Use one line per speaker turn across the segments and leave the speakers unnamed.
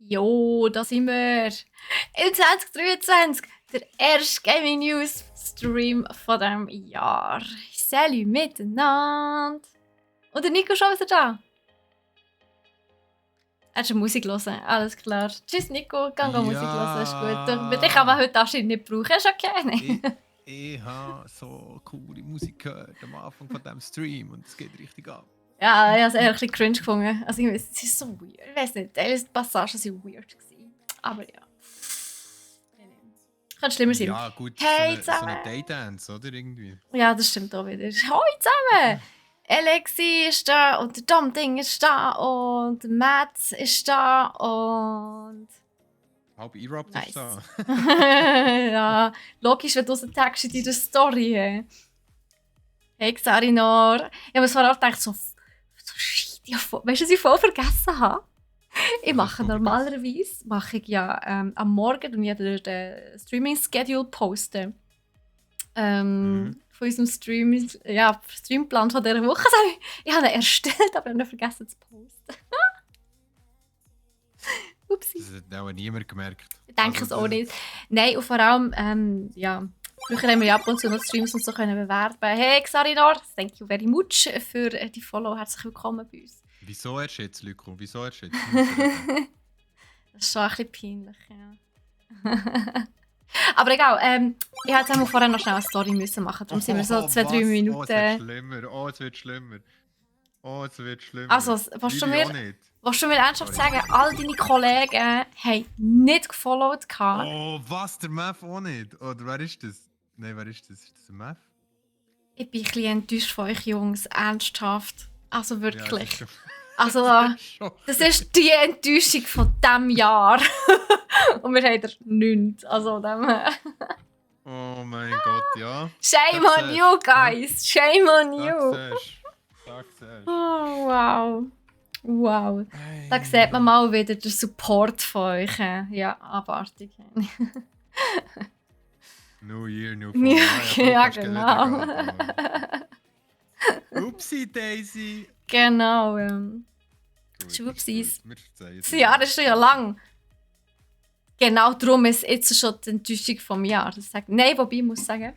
Jo, da sind wir. In 2023, der erste Gaming News Stream von diesem Jahr. Salut miteinander. Und der Nico schon wieder da. Er hat schon Musik hören, alles klar. Tschüss Nico, geh Musik hören, ist gut. Dich kann man heute anscheinend nicht brauchen, ist okay.
Ich habe so coole Musik gehört am Anfang von diesem Stream und es geht richtig ab.
Ja, ich habe es eher ein bisschen cringe gefunden. Also, es ist so weird. Ich weiß nicht, die Passagen waren weird gewesen. Aber ja. Könnte schlimmer sein.
Ja, gut,
Hey,
so eine Daydance, oder? Irgendwie.
Ja, das stimmt auch wieder. Hoi zusammen! Alexi ist da und der Dom-Ding ist da und Matt ist da und...
Halb Erupt
nice.
ist da.
Ja, logisch, wenn du so Text in deiner Story hast. Hey Xarinor. Ich habe mir vorher auch gedacht, so shit, weißt du, was ich voll vergessen habe? Ich mache normalerweise, am Morgen und ich den Streaming-Schedule posten. Von unserem Streamplan von dieser Woche. Ich habe ihn erstellt, aber ich habe ihn vergessen zu posten. Upsi.
Das hat auch niemand gemerkt.
Ich denke es auch nicht. Nein, und vor allem, früher haben wir ja ab und zu noch Streams und so können bewerben. Hey Xarinor, thank you very much für die Follow. Herzlich willkommen bei uns.
Wieso erst jetzt, Lyko? Wieso erst jetzt?
Das ist schon ein bisschen peinlich, ja. Aber egal, ich hätte jetzt vorher noch schnell eine Story müssen machen. Darum sind wir so 2-3 Minuten.
Oh, es wird schlimmer. Es wird schlimmer.
Also, willst du mir ernsthaft sagen, all deine Kollegen haben nicht gefollowt?
Oh, was? Der Mef auch nicht? Oder wer ist das? Nein, wer ist das? Ist das der Mef?
Ich bin ein bisschen enttäuscht von euch Jungs, ernsthaft. Also wirklich.
Ja,
also, das ist die Enttäuschung von diesem Jahr. Und wir haben nichts. Also,
oh mein Gott, ja.
Shame on you, guys! Shame on you! Oh, wow. Wow. Da sieht man mal wieder den Support von euch. Ja, abartig.
New Year, New
Ja, genau.
Upsi Daisy.
Genau. Schwupsis. Das Jahr ist schon ja lang. Genau darum ist jetzt schon die Enttäuschung vom Jahr. Nein, wobei ich muss sagen,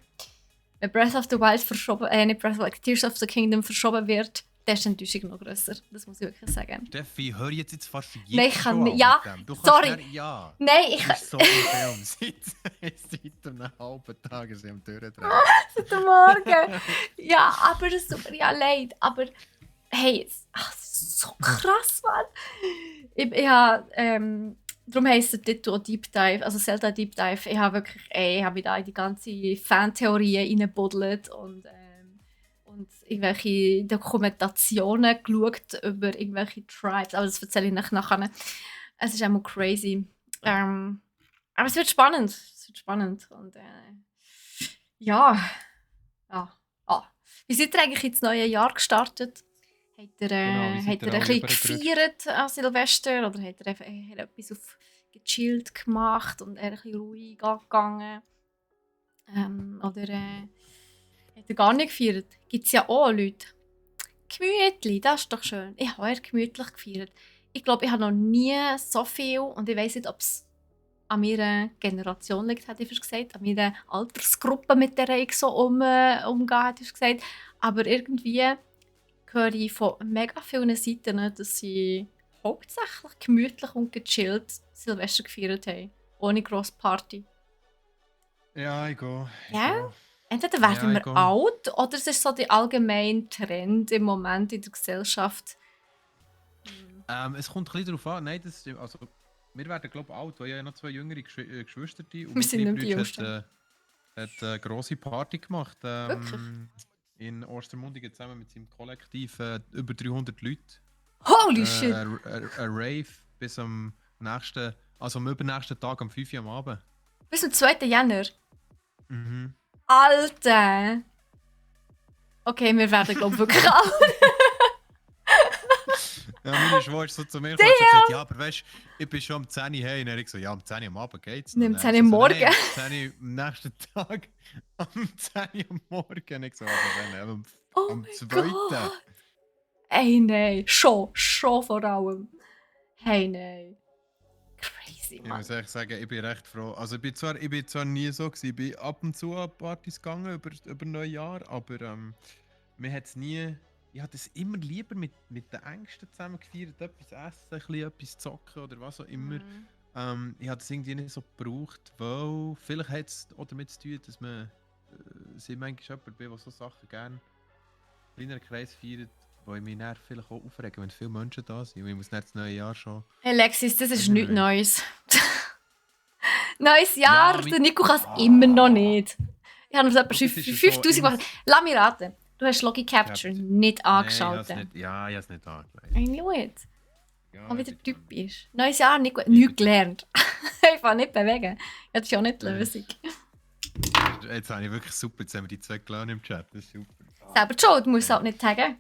wenn Breath of the Wild Tears of the Kingdom verschoben wird, dann ist die Enttäuschung noch grösser. Das muss ich wirklich sagen.
Steffi, hör jetzt fast für
jeden Nein, sorry. Nein, ich kann...
so ein Film seit einem halben Tag ist am Durchdrehen.
Seit dem Morgen. Ja, aber es tut mir ja leid. Aber hey, so krass, Mann. Ich habe... darum heisst der Titel Deep Dive, also Zelda Deep Dive. Ich habe mich da in die ganze Fantheorien reingebuddelt und irgendwelche Dokumentationen geschaut über irgendwelche Tribes. Aber das erzähle ich nachher. Es ist einmal crazy. Aber es wird spannend. Und ja. Wie seid ihr eigentlich ins neue Jahr gestartet? Habt ihr ein bisschen gefeiert an Silvester? Oder habt ihr einfach etwas auf gechillt gemacht und ein bisschen ruhig angegangen? Oder habt ihr gar nicht gefeiert? Gibt es ja auch Leute. Gemütlich, das ist doch schön. Ich habe eher gemütlich gefeiert. Ich glaube, ich habe noch nie so viel, und ich weiss nicht, ob es an meiner Generation liegt, hätte ich fast gesagt, an meiner Altersgruppe, mit der ich so umgehe, hätte ich gesagt. Aber irgendwie höre ich von mega vielen Seiten, dass sie hauptsächlich gemütlich und gechillt Silvester gefeiert haben. Ohne grosse Party.
Ja, ich gehe.
Ja? Entweder werden wir alt, oder es ist so der allgemeine Trend im Moment in der Gesellschaft.
Es kommt ein bisschen darauf an. Nein, das stimmt. Also, wir werden, glaube ich, alt, weil ich ja noch 2 jüngere Geschwister habe.
Wir sind nicht die Jüngsten.
Hat eine grosse Party gemacht.
Wirklich?
In Ostermundigen zusammen mit seinem Kollektiv. Über 300 Leute.
Holy shit!
Ein Rave bis am übernächsten Tag, am 5 Uhr am Abend.
Bis zum 2. Jänner?
Mhm.
Alter! Okay, wir werden, glaube ich, wirklich alt.
Ja, meine Schwester so zu mir gekommen und gesagt, ja, aber weißt du, ich bin schon um 10 Uhr hey. Und er hat gesagt, ja, um 10 Uhr am Abend geht's.
Um 10 Uhr am Morgen?
Nein, um 10 Uhr am nächsten Tag. Um 10 Uhr am Morgen. Ich so, am 2.
Hey, nein. Schon vor allem. Hey, nein. gewesen,
Ich
Mann.
muss echt sagen, ich bin recht froh. Also ich bin zwar nie so gewesen, ich bin ab und zu an Partys gegangen über Neujahr, aber mir hat es nie... Ich hatte es immer lieber mit den Ängsten zusammen gefeiert, etwas essen, ein bisschen etwas zocken oder was auch immer. Ich habe es irgendwie nicht so gebraucht, weil vielleicht hat es auch damit zu tun, dass man sie manchmal jemand bin, der so Sachen gerne in einem Kreis feiert, wo ich mich dann vielleicht auch aufrege, wenn viele Menschen da sind. Und ich muss nicht das neue Jahr schon...
Hey Alexis, das ist nichts
Anyway.
Neues. Neues Jahr,
Ja,
der Nico kann es immer noch nicht. Ich habe noch etwa
Das ist ja
5000
so
gemacht. Lass mich raten. Du hast Logi Capture
Capture.
nicht angeschaltet.
Nein, ich habe es nicht angelegt.
I knew it.
Ja,
Aber wieder
ich-
typisch. Neues Jahr, Nico hat nichts gelernt. Einfach nicht bewegen. Das ist ja nicht die Lösung.
Jetzt habe ich wirklich super, jetzt haben wir die zwei gelernt im Chat, das ist super.
Selber die Schuld, muss halt nicht sagen.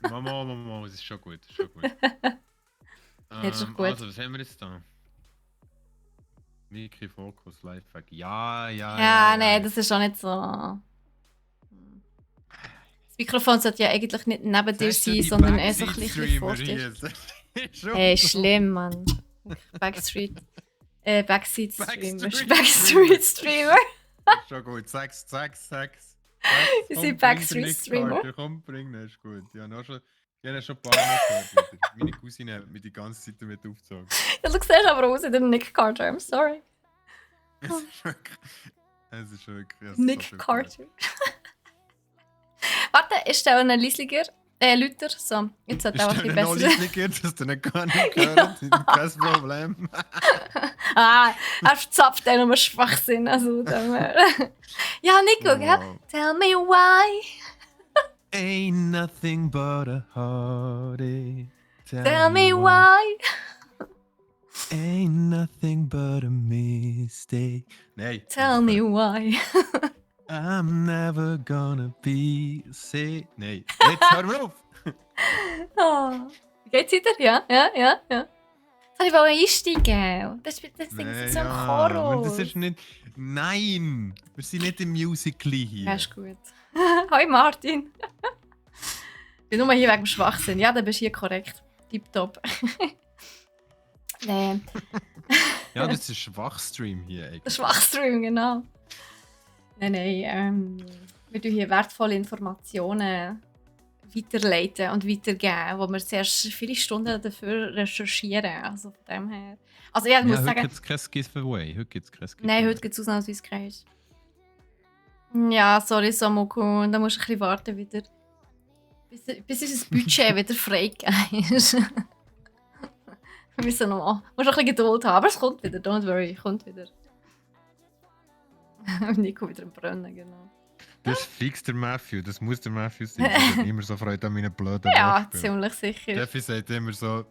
Mama, es ist schon gut, es ist schon gut.
Das ist doch gut.
Also, was haben wir jetzt da? Miki Focus, Lifehack.
Ja, nein, das ist auch nicht so. Das Mikrofon sollte ja eigentlich nicht neben dir sein, sondern eher so ein bisschen vor dir. Hey, schlimm, Mann. Backstreet. Backseat Streamer. Backstreet Streamer.
Schon gut, sag's.
Ich bin Backstreet Streamer.
Komm, bring den, ist gut. Ich habe schon ein paar Mal gehört. Wieder. Meine Cousine hat mich die ganze Zeit damit aufgezogen.
Ja, du siehst aber aus wie der Nick Carter, I'm sorry.
Es ist wirklich... Es ist wirklich... ich hab's
Nick
so viel
Carter. Warte, ich stelle einen Leisliger. Lüter. So, jetzt sollte auch ein bisschen
besser.
besser.
Ich stelle dass du nicht gar nicht gehört. Kein Problem.
Er verzapft den um Schwachsinn. Also, ja, Nico, gell?
Wow.
Tell me why.
Ain't nothing but a heartache.
Tell me why.
Ain't nothing but a mistake. Nein.
Tell me why.
I'm never gonna be sick. Nein, jetzt hör mal auf!
Oh. Geht's wieder? Ja. Soll ich mal einsteigen? Das ist so ein
aber
Chorus.
das ist nicht... Nein! Wir sind nicht im Musical.ly hier.
Ja, ist gut. Hoi Martin. Ich bin nur hier wegen dem Schwachsinn. Ja, dann bist du hier korrekt. Tipptopp. Nee,
Ja, das ist ein Schwachstream hier eigentlich.
der Schwachstream, genau. Nein, wir tun hier wertvolle Informationen weiterleiten und weitergeben, wo wir zuerst viele Stunden dafür recherchieren. Also von dem her. Also ja, ich muss
Heute
sagen...
gibt es kein Giveaway.
Nein, heute gibt es ausnahmsweise keins. Ja, sorry Samuku, da musst du ein bisschen warten wieder. Bis unser Budget wieder freigegeben ist. Wir müssen noch... Musst noch ein bisschen Geduld haben, aber es kommt wieder, don't worry, kommt wieder. Nico wieder am Brennen, genau.
Das ist fix der Matthew, das muss der Matthew sein. Ich habe immer so Freude an meinen blöden
Ja,
Wortspielen.
ziemlich sicher.
Steffi sagt immer so...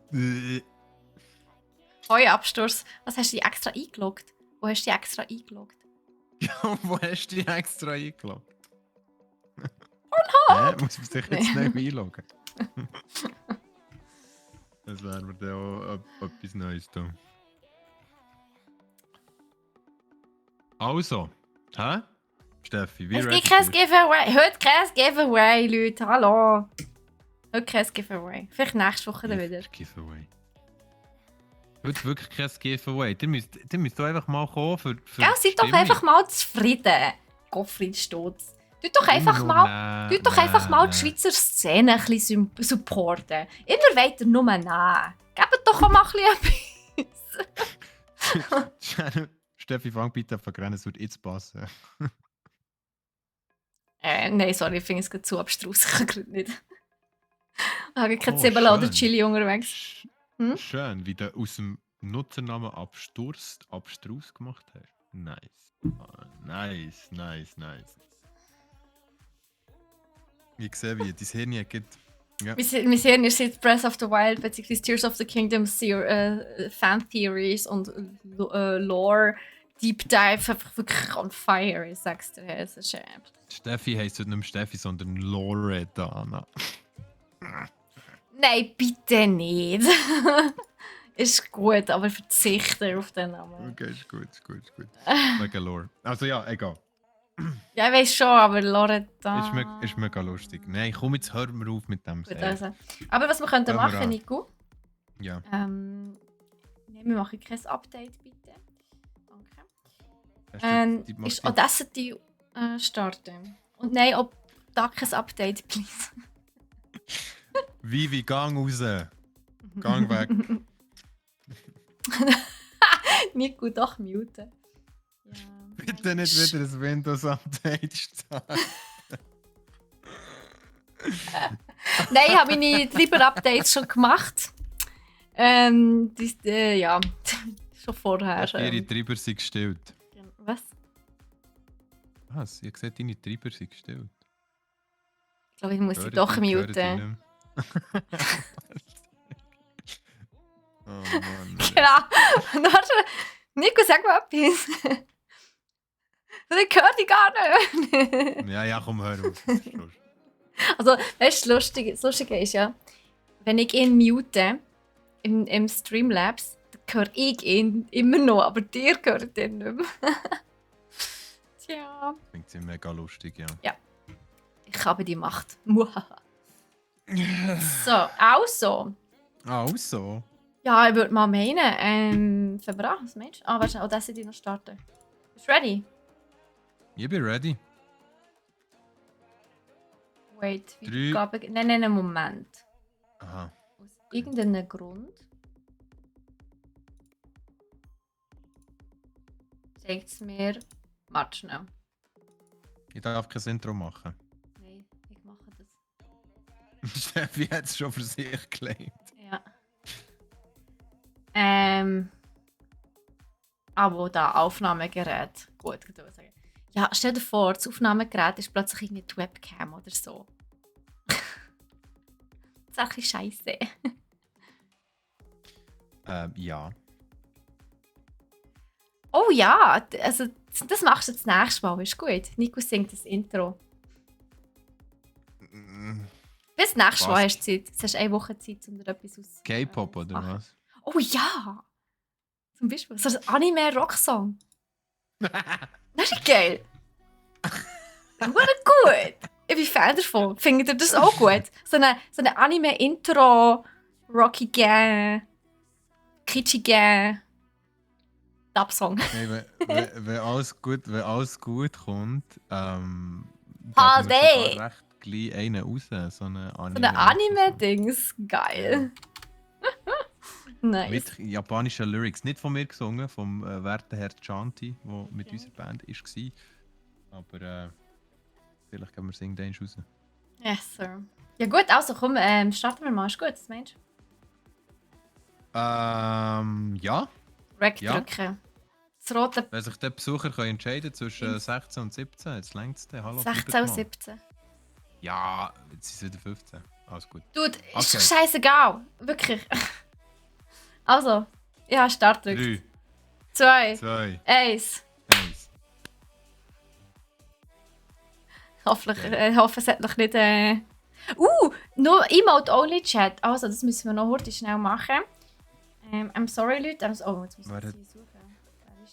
Hoi Absturz. Was hast du dich extra eingeloggt? Wo hast du dich extra eingeloggt?
Ja, wo hast du dich extra eingeloggt?
Pornhub!
Muss man sich jetzt nicht einloggen? Das wäre mir dann auch etwas Neues da. Also, hä? Steffi, wie
Es
ready
gibt kein
bist du?
Giveaway. Heute kein Giveaway, Leute. Hallo. Heute kein Giveaway. Vielleicht nächste Woche dann wieder.
Giveaway. Heute wirklich kein Giveaway. Ihr müsst doch einfach mal kommen für
Gell, seid doch
Stimmung.
einfach mal zufrieden. Gottfried Stutz. Tut doch einfach mal die Schweizer Szene ein bisschen supporten. Immer weiter nur nehmen. Gebt doch auch mal ein bisschen etwas.
Steffi, fang bitte an zu rennen, es wird jetzt passen.
Nein, sorry, ich finde es gerade zu abstrus. Ich kann gerade nicht. Ich habe keine
Oh,
Zwiebeln oder
schön.
Chili unterwegs. Hm?
Schön, wie du aus dem Nutzernamen Abstrus gemacht hast. Nice. Ah, nice. Ich sehe, wie dein Hirn gibt. Ja.
Wir sehen, ihr seht Breath of the Wild bzw. Tears of the Kingdom Fan Theories und Lore Deep Dive einfach wirklich on fire. Ich sag's dir, es ist
Steffi heisst nicht mehr Steffi, sondern Loredana.
Nein, bitte nicht. Ist gut, aber verzichte auf den Namen.
Okay, ist gut. Mega Lore. Also ja, egal.
Ja, ich weiß schon, aber Loretta...
Ist mega lustig. Nein, komm, jetzt hör mir auf mit dem
Gut,
Sagen.
also. Aber was wir könnten
Hör mal
machen,
an.
Nico,
Ja.
nehmen Nein, wir machen kein Update, bitte. Danke. Ist
Audacity
Audacity starten? Und nein, ob da kein Update, please.
Vivi, gang raus. Gang weg.
Nicht gut, doch muten. Ja,
Bitte nicht wieder ein Windows-Update starten.
Nein, ich habe meine Treiber-Updates schon gemacht. Ja, schon vorher.
Ihre Treiber sind gestellt.
Was?
Was? Ihr gesagt, deine Treiber sind gestellt.
Ich glaube, ich muss sie doch muten.
Oh Mann.
Genau. Nico, sag mal etwas. Ich höre dich gar nicht.
Ja, komm, hör auf.
Also, weißt du, das Lustige ist ja, wenn ich ihn mute im Streamlabs, dann höre ich ihn immer noch, aber dir hört ihn nicht mehr. Tja.
Klingt sie mega lustig, ja.
Ja. Ich habe die Macht. So, also.
Also?
Ja, ich würde mal meinen, Februar, was meinst du? Warte, Audacity noch starten. Bist du ready?
Ich bin ready.
Wait, Wiedergabe. Nein, Moment.
Aha.
Aus irgendeinem Grund zeigt es mir. Warte schnell.
Ich darf kein Intro machen.
Nein, ich mache das.
Steffi hat es schon für sich gelegt.
Ja. Aber da Aufnahmegerät. Gut, kann ich sagen. Ja, stell dir vor, das Aufnahmegerät ist plötzlich irgendwie die Webcam oder so. Das ist ein bisschen scheisse.
Ja.
Oh ja, also das machst du das nächste Mal, ist gut. Nico singt das Intro. Bis nächstes Mal hast du Zeit. Du hast eine Woche Zeit, um dir etwas aus.
K-Pop oder was?
Oh ja! Zum Beispiel so ein Anime-Rocksong. Das ist geil. Gut. Ich bin Fan davon. Findet ihr das auch gut? So eine Anime-Intro, Rocky Gang, Kitschy Gang, Dub-Song.
Hey, wenn alles gut kommt, geben
Party!
wir sogar recht gleich einen raus. So eine
Anime-Dings. Geil. Nice.
Mit japanischen Lyrics. Nicht von mir gesungen, vom werten Herr Chanti, der mit unserer Band war. Aber vielleicht können wir singen den raus.
Yes, sir. Ja gut, also komm, starten wir mal. Ist gut, was meinst du?
Ja.
Rack
Ja.
drücken. Das rote
Wenn sich der Besucher kann entscheiden zwischen 16 und 17, jetzt längt es dann. Hallo,
16 und 17.
Ja, jetzt ist es wieder 15. Alles gut.
Dude, ist
Okay.
doch scheißegal. Wirklich. Also, ja, Start drückt.
3,
2,
2,
1.
1.
Ich hoffe, es hat noch nicht. Nur Emote-Only-Chat. Also, das müssen wir noch heute schnell machen. I'm sorry, Leute. Oh, jetzt muss ich sie suchen.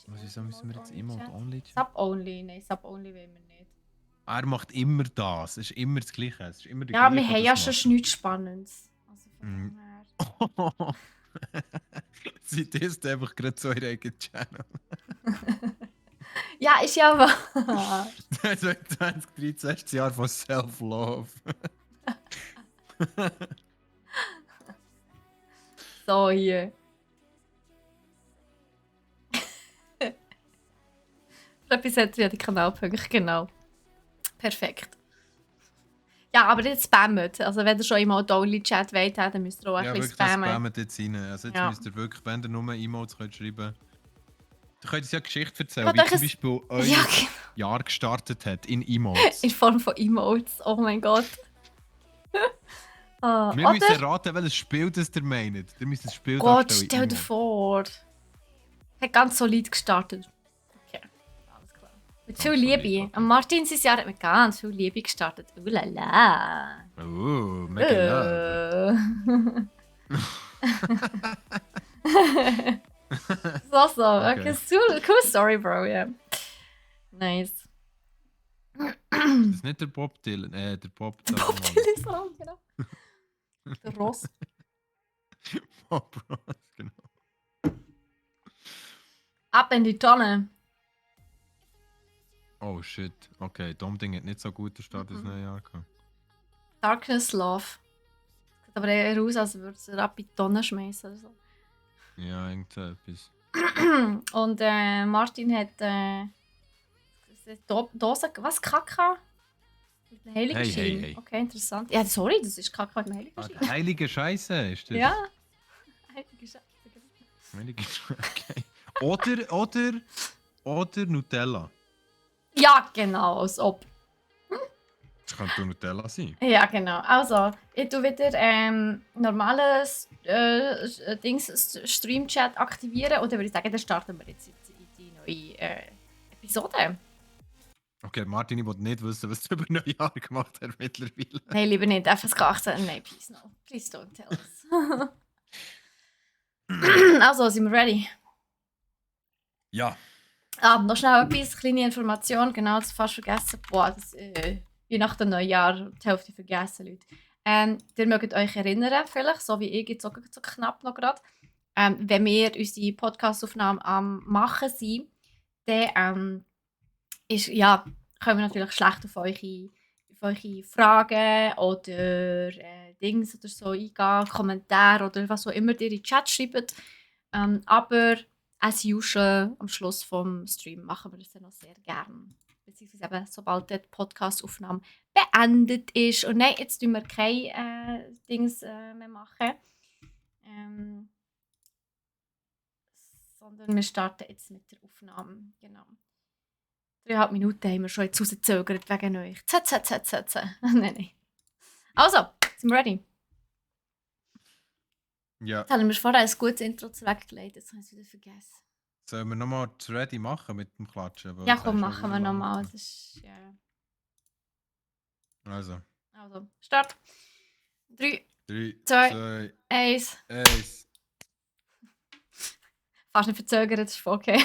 Wieso müssen wir jetzt Emote-Only?
Sub-Only. Nein, Sub-Only wollen wir nicht.
Er macht immer das. Es ist immer das Gleiche. Es ist immer die
Ja,
Gleiche,
wir haben
die
ja
das
schon nichts Spannendes. Also von
macht.
dem her.
Sie ist einfach gerade so ihr eigenen Channel.
Ja, ist ja wahr.
2013 ist das Jahr von Self-Love.
So, hier. Etwas hat ja die Kanalpunkte, genau. Perfekt. Ja, aber jetzt spammt. Also wenn ihr schon immer Only-Chat wollt, dann müsst ihr auch ein bisschen spammen.
Spammen jetzt rein. Also jetzt müsst ihr wirklich, wenn ihr nur Emotes könnt schreiben. Du könnt uns ja Geschichte erzählen,
Ja,
wie zum Beispiel euer
Ja,
Jahr gestartet hat in Emotes.
in Form von Emotes. Oh mein Gott.
Wir müssen raten, welches Spiel das ihr meint. Ihr müsst das Spiel
Gott,
darstellen in
stell dir
Emotes.
vor. Hat ganz solid gestartet. Okay, alles klar. Mit
Ganz
viel
solid,
Liebe.
okay.
Am Martin sein Jahr hat mit ganz viel Liebe gestartet. Lala.
Mega love.
So. Okay, cool Story, Bro, ja. Yeah. Nice.
Das ist nicht der Bob Dylan, der Bob
Bob Dylan Song, genau. Der Ross.
Bob Ross, genau.
Ab in die Tonne.
Oh shit. Okay, Dom-Ding hat nicht so guten Start ins neue Jahr gehabt.
Darkness Love. Sieht aber eher aus, als würde es ab in die Tonne schmeißen. Oder so.
Ja, irgend so etwas.
Und Martin hat Dose, was, Kaka? Mit einem Heiligenschein?
Hey.
Okay, interessant. Ja, sorry, das ist Kaka mit einem Heiligenschein.
Heilige Scheiße ist das?
Ja, Heiligenschein.
Heilige Scheiße, okay. Oder Nutella.
Ja, genau, als ob.
Das könnte Nutella sein.
Ja, genau. Also, ich tue wieder normales Stream-Chat aktivieren und dann würde ich sagen, dann starten wir jetzt in die neue Episode.
Okay, Martin, ich wollte nicht wissen, was du über Neujahr gemacht hast mittlerweile.
Nein, lieber nicht. FSK 18. Nein, please no. Please don't tell us. Also, sind wir ready?
Ja.
Noch schnell etwas, kleine Information. Genau, das fast vergessen. Boah, das wie nach dem Neujahr, die Hälfte vergessen, Leute. Ihr mögt euch erinnern, vielleicht, so wie ich jetzt auch so knapp noch gerade, wenn wir unsere Podcast-Aufnahme am Machen sind, dann können wir natürlich schlecht auf eure Fragen oder Dings oder so eingehen, Kommentare oder was auch immer ihr in den Chat schreibt. Aber as usual, am Schluss vom Stream machen wir das dann noch sehr gern. Beziehungsweise eben, sobald die Podcast-Aufnahme beendet ist. Und nein, jetzt tun wir keine Dings mehr machen. Sondern wir starten jetzt mit der Aufnahme. Genau. 3,5 Minuten haben wir schon jetzt rausgezögert wegen euch. Nein. Also, sind wir ready?
Ja.
Jetzt haben wir vorher ein gutes Intro zurechtgelegt, jetzt habe ich es wieder vergessen.
Sollen wir nochmal das Ready machen mit dem Klatschen?
Ja, komm, machen wir nochmal. Ja.
Also,
Start. 3, 2, 1. Fast nicht verzögert, das ist voll okay.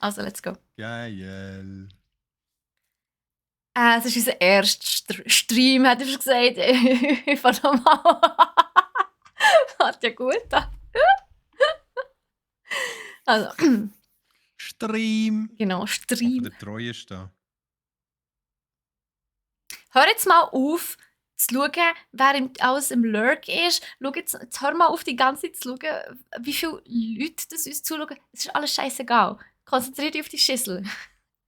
Also, let's go.
Geil.
Es ist unser erster Stream, hat er schon gesagt. Ich fange nochmal. Hat ja gut an. Also.
Stream.
Genau, Stream.
Der Treue ist da.
Hör jetzt mal auf zu schauen, wer alles im Lurk ist. Jetzt hör mal auf, die ganze Zeit zu schauen, wie viele Leute das uns zuschauen. Es ist alles scheißegal. Konzentrier dich auf die Schüssel.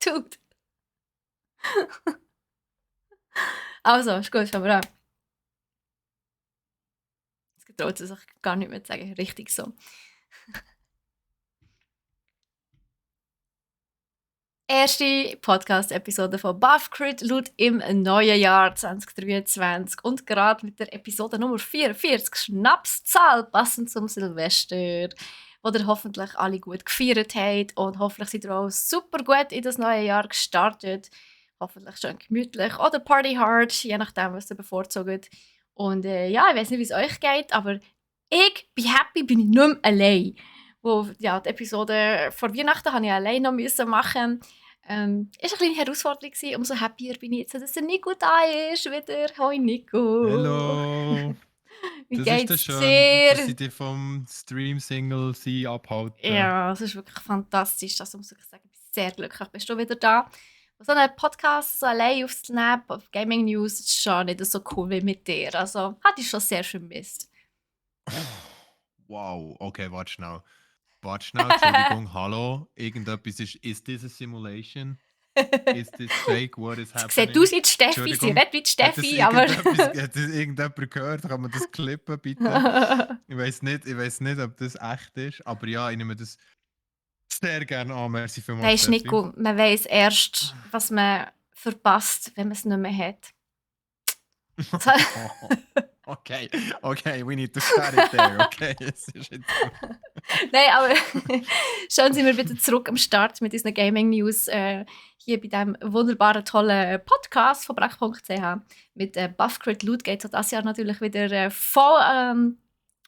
Dude. Also, ist gut, fangen wir an. Es getraut sich gar nicht mehr zu sagen. Richtig so. Erste Podcast-Episode von Buffcrit laut im neuen Jahr 2023 und gerade mit der Episode Nummer 44, Schnapszahl, passend zum Silvester, wo ihr hoffentlich alle gut gefeiert habt und hoffentlich seid ihr auch super gut in das neue Jahr gestartet. Hoffentlich schön gemütlich oder Party hard, je nachdem, was ihr bevorzugt. Und ja, ich weiß nicht, wie es euch geht, aber ich bin happy, bin ich nicht mehr allein. Die Episode vor Weihnachten musste ich allein noch machen. Es war eine kleine Herausforderung. Umso happier bin ich jetzt, dass der Nico da ist wieder. Hoi Nico!
Hallo!
Wie
das
geht's
ist schön,
dir?
dass sie dich vom Stream-Single abhalten.
Ja, das ist wirklich fantastisch. Das muss ich sagen, ich bin sehr glücklich. Bist du wieder da? So einen Podcast so allein auf Snap, auf Gaming News, ist schon nicht so cool wie mit dir. Also, hatte ich schon sehr vermisst.
Wow, okay, warte schnell, Entschuldigung, hallo, irgendetwas ist this a simulation? Is this fake? What is happening?
Sieht aus wie die Steffi, sie redet wie die Steffi, aber...
Hat das irgendjemand gehört? Kann man das klippen, bitte? Ich weiß nicht, ob das echt ist, aber ja, ich nehme das sehr gerne an. Merci vielmals,
Weisst Nico, man weiss erst, was man verpasst, wenn man es nicht mehr hat.
Okay, we need to start it there, okay? Es ist jetzt
Nein, aber schön sind wir wieder zurück am Start mit unseren Gaming News hier bei diesem wunderbaren, tollen Podcast von brach.ch mit Buffcrit Loot geht es das Jahr natürlich wieder voll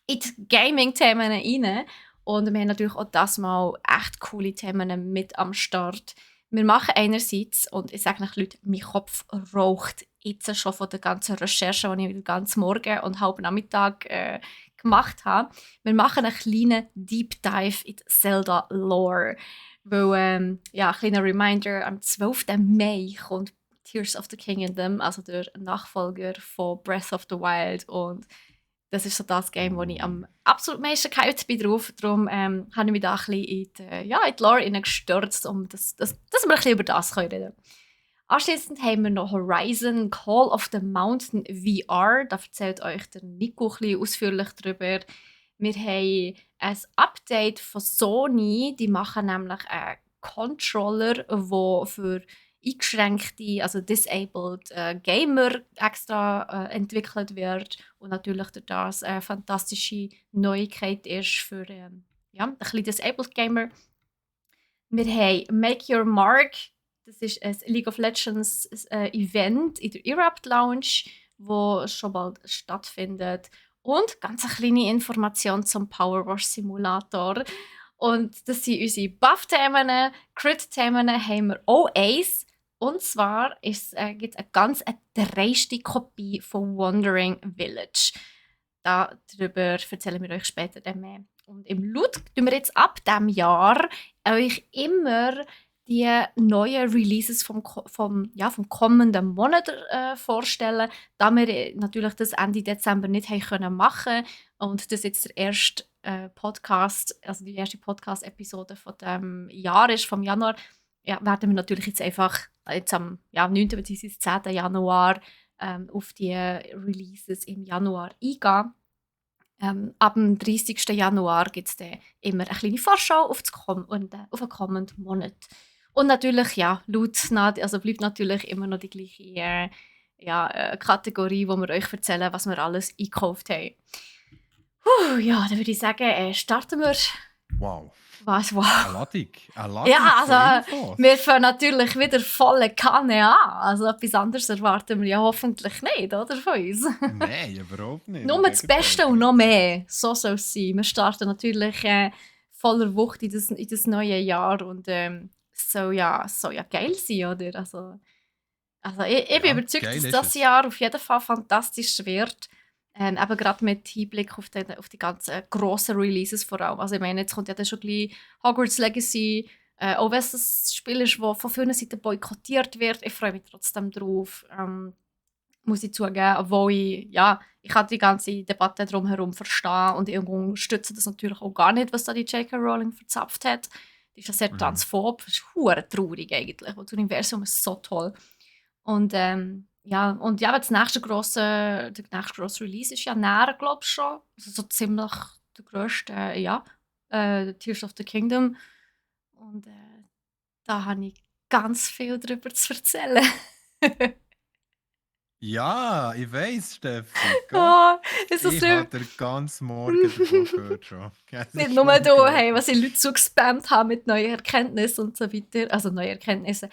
in die Gaming-Themen rein. Und wir haben natürlich auch das Mal echt coole Themen mit am Start. Wir machen einerseits, und ich sage euch Leute, mein Kopf raucht jetzt schon von der ganzen Recherche, die ich den ganzen Morgen und halben Nachmittag gemacht habe. Wir machen einen kleinen Deep Dive in die Zelda-Lore. Weil, ein kleiner Reminder, am 12. Mai kommt Tears of the Kingdom, also der Nachfolger von Breath of the Wild. Und das ist so das Game, wo ich am absolut meisten gehypt bin drauf. Darum habe ich mich da ein bisschen in die Lore gestürzt, um dass wir ein bisschen über das reden können. Anschließend haben wir noch Horizon Call of the Mountain VR. Da erzählt euch der Nico ein bisschen ausführlich darüber. Wir haben ein Update von Sony. Die machen nämlich einen Controller, der für eingeschränkte, also disabled Gamer extra entwickelt wird. Und natürlich durch das eine fantastische Neuigkeit ist für ein bisschen disabled Gamer. Wir haben Make Your Mark. Das ist ein League of Legends Event in der Erupt Lounge, wo schon bald stattfindet. Und ganz eine kleine Information zum Powerwash Simulator. Und das sind unsere Buff-Themen. Crit-Themen haben wir auch eins. Und zwar gibt es eine ganz dreiste Kopie von Wandering Village. Darüber erzählen wir euch später mehr. Und im Loot tun wir jetzt ab diesem Jahr euch immer die neuen Releases vom kommenden Monat vorstellen, da wir natürlich das Ende Dezember nicht haben machen und das jetzt der erste Podcast, also die erste Podcast-Episode von dem Jahr ist, vom Januar, werden wir natürlich jetzt einfach am 9. bzw. 10. Januar auf die Releases im Januar eingehen. Ab dem 30. Januar gibt es dann immer eine kleine Vorschau auf den kommenden Monat. Und natürlich, bleibt natürlich immer noch die gleiche Kategorie, wo wir euch erzählen, was wir alles eingekauft haben. Dann würde ich sagen, starten wir.
Wow.
Was? Wow.
Eine Ladung.
Ja, also wir fangen natürlich wieder volle Kanne an. Also etwas anderes erwarten wir ja hoffentlich nicht, oder, von uns?
Nein, überhaupt nicht.
Nur das Beste und noch mehr. So soll es sein. Wir starten natürlich voller Wucht in das neue Jahr und soll ja geil sein, oder? Also ich bin überzeugt, dass das Jahr auf jeden Fall fantastisch wird. Aber gerade mit Hinblick auf die ganzen grossen Releases vor allem. Also ich meine, jetzt kommt ja dann schon gleich Hogwarts Legacy, auch wenn es ein Spiel ist, das von vielen Seiten boykottiert wird. Ich freue mich trotzdem drauf, muss ich zugeben. Obwohl ich kann die ganze Debatte drumherum verstehen und ich unterstütze das natürlich auch gar nicht, was da die J.K. Rowling verzapft hat. Die ist ja sehr transphob. Das ist verdammt traurig eigentlich. Das Universum ist so toll. Und das nächste grosse Release ist ja näher, glaube ich, schon. Also so ziemlich der grösste, Tears of the Kingdom. Und da habe ich ganz viel darüber zu erzählen.
Ja, ich weiss, Steffi.
Ich habe
den ganzen Morgen davon gehört schon.
Nicht nur du, hey, was ich Leute so gespammt haben mit neuen Erkenntnissen und so weiter. Also neue Erkenntnisse.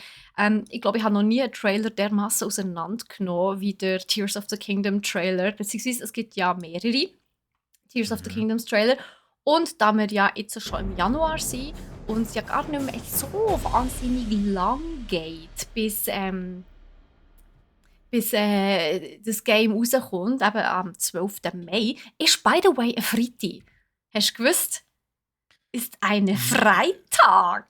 Ich glaube, ich habe noch nie einen Trailer dermaßen auseinandergenommen wie der Tears of the Kingdom Trailer. Beziehungsweise es gibt ja mehrere Tears of the Kingdoms Trailer. Und da wir ja jetzt schon im Januar sind und es ja gar nicht mehr so wahnsinnig lang geht, bis das Game rauskommt, eben am 12. Mai, ist, by the way, ein Freitag. Hast du gewusst? Ist ein Freitag.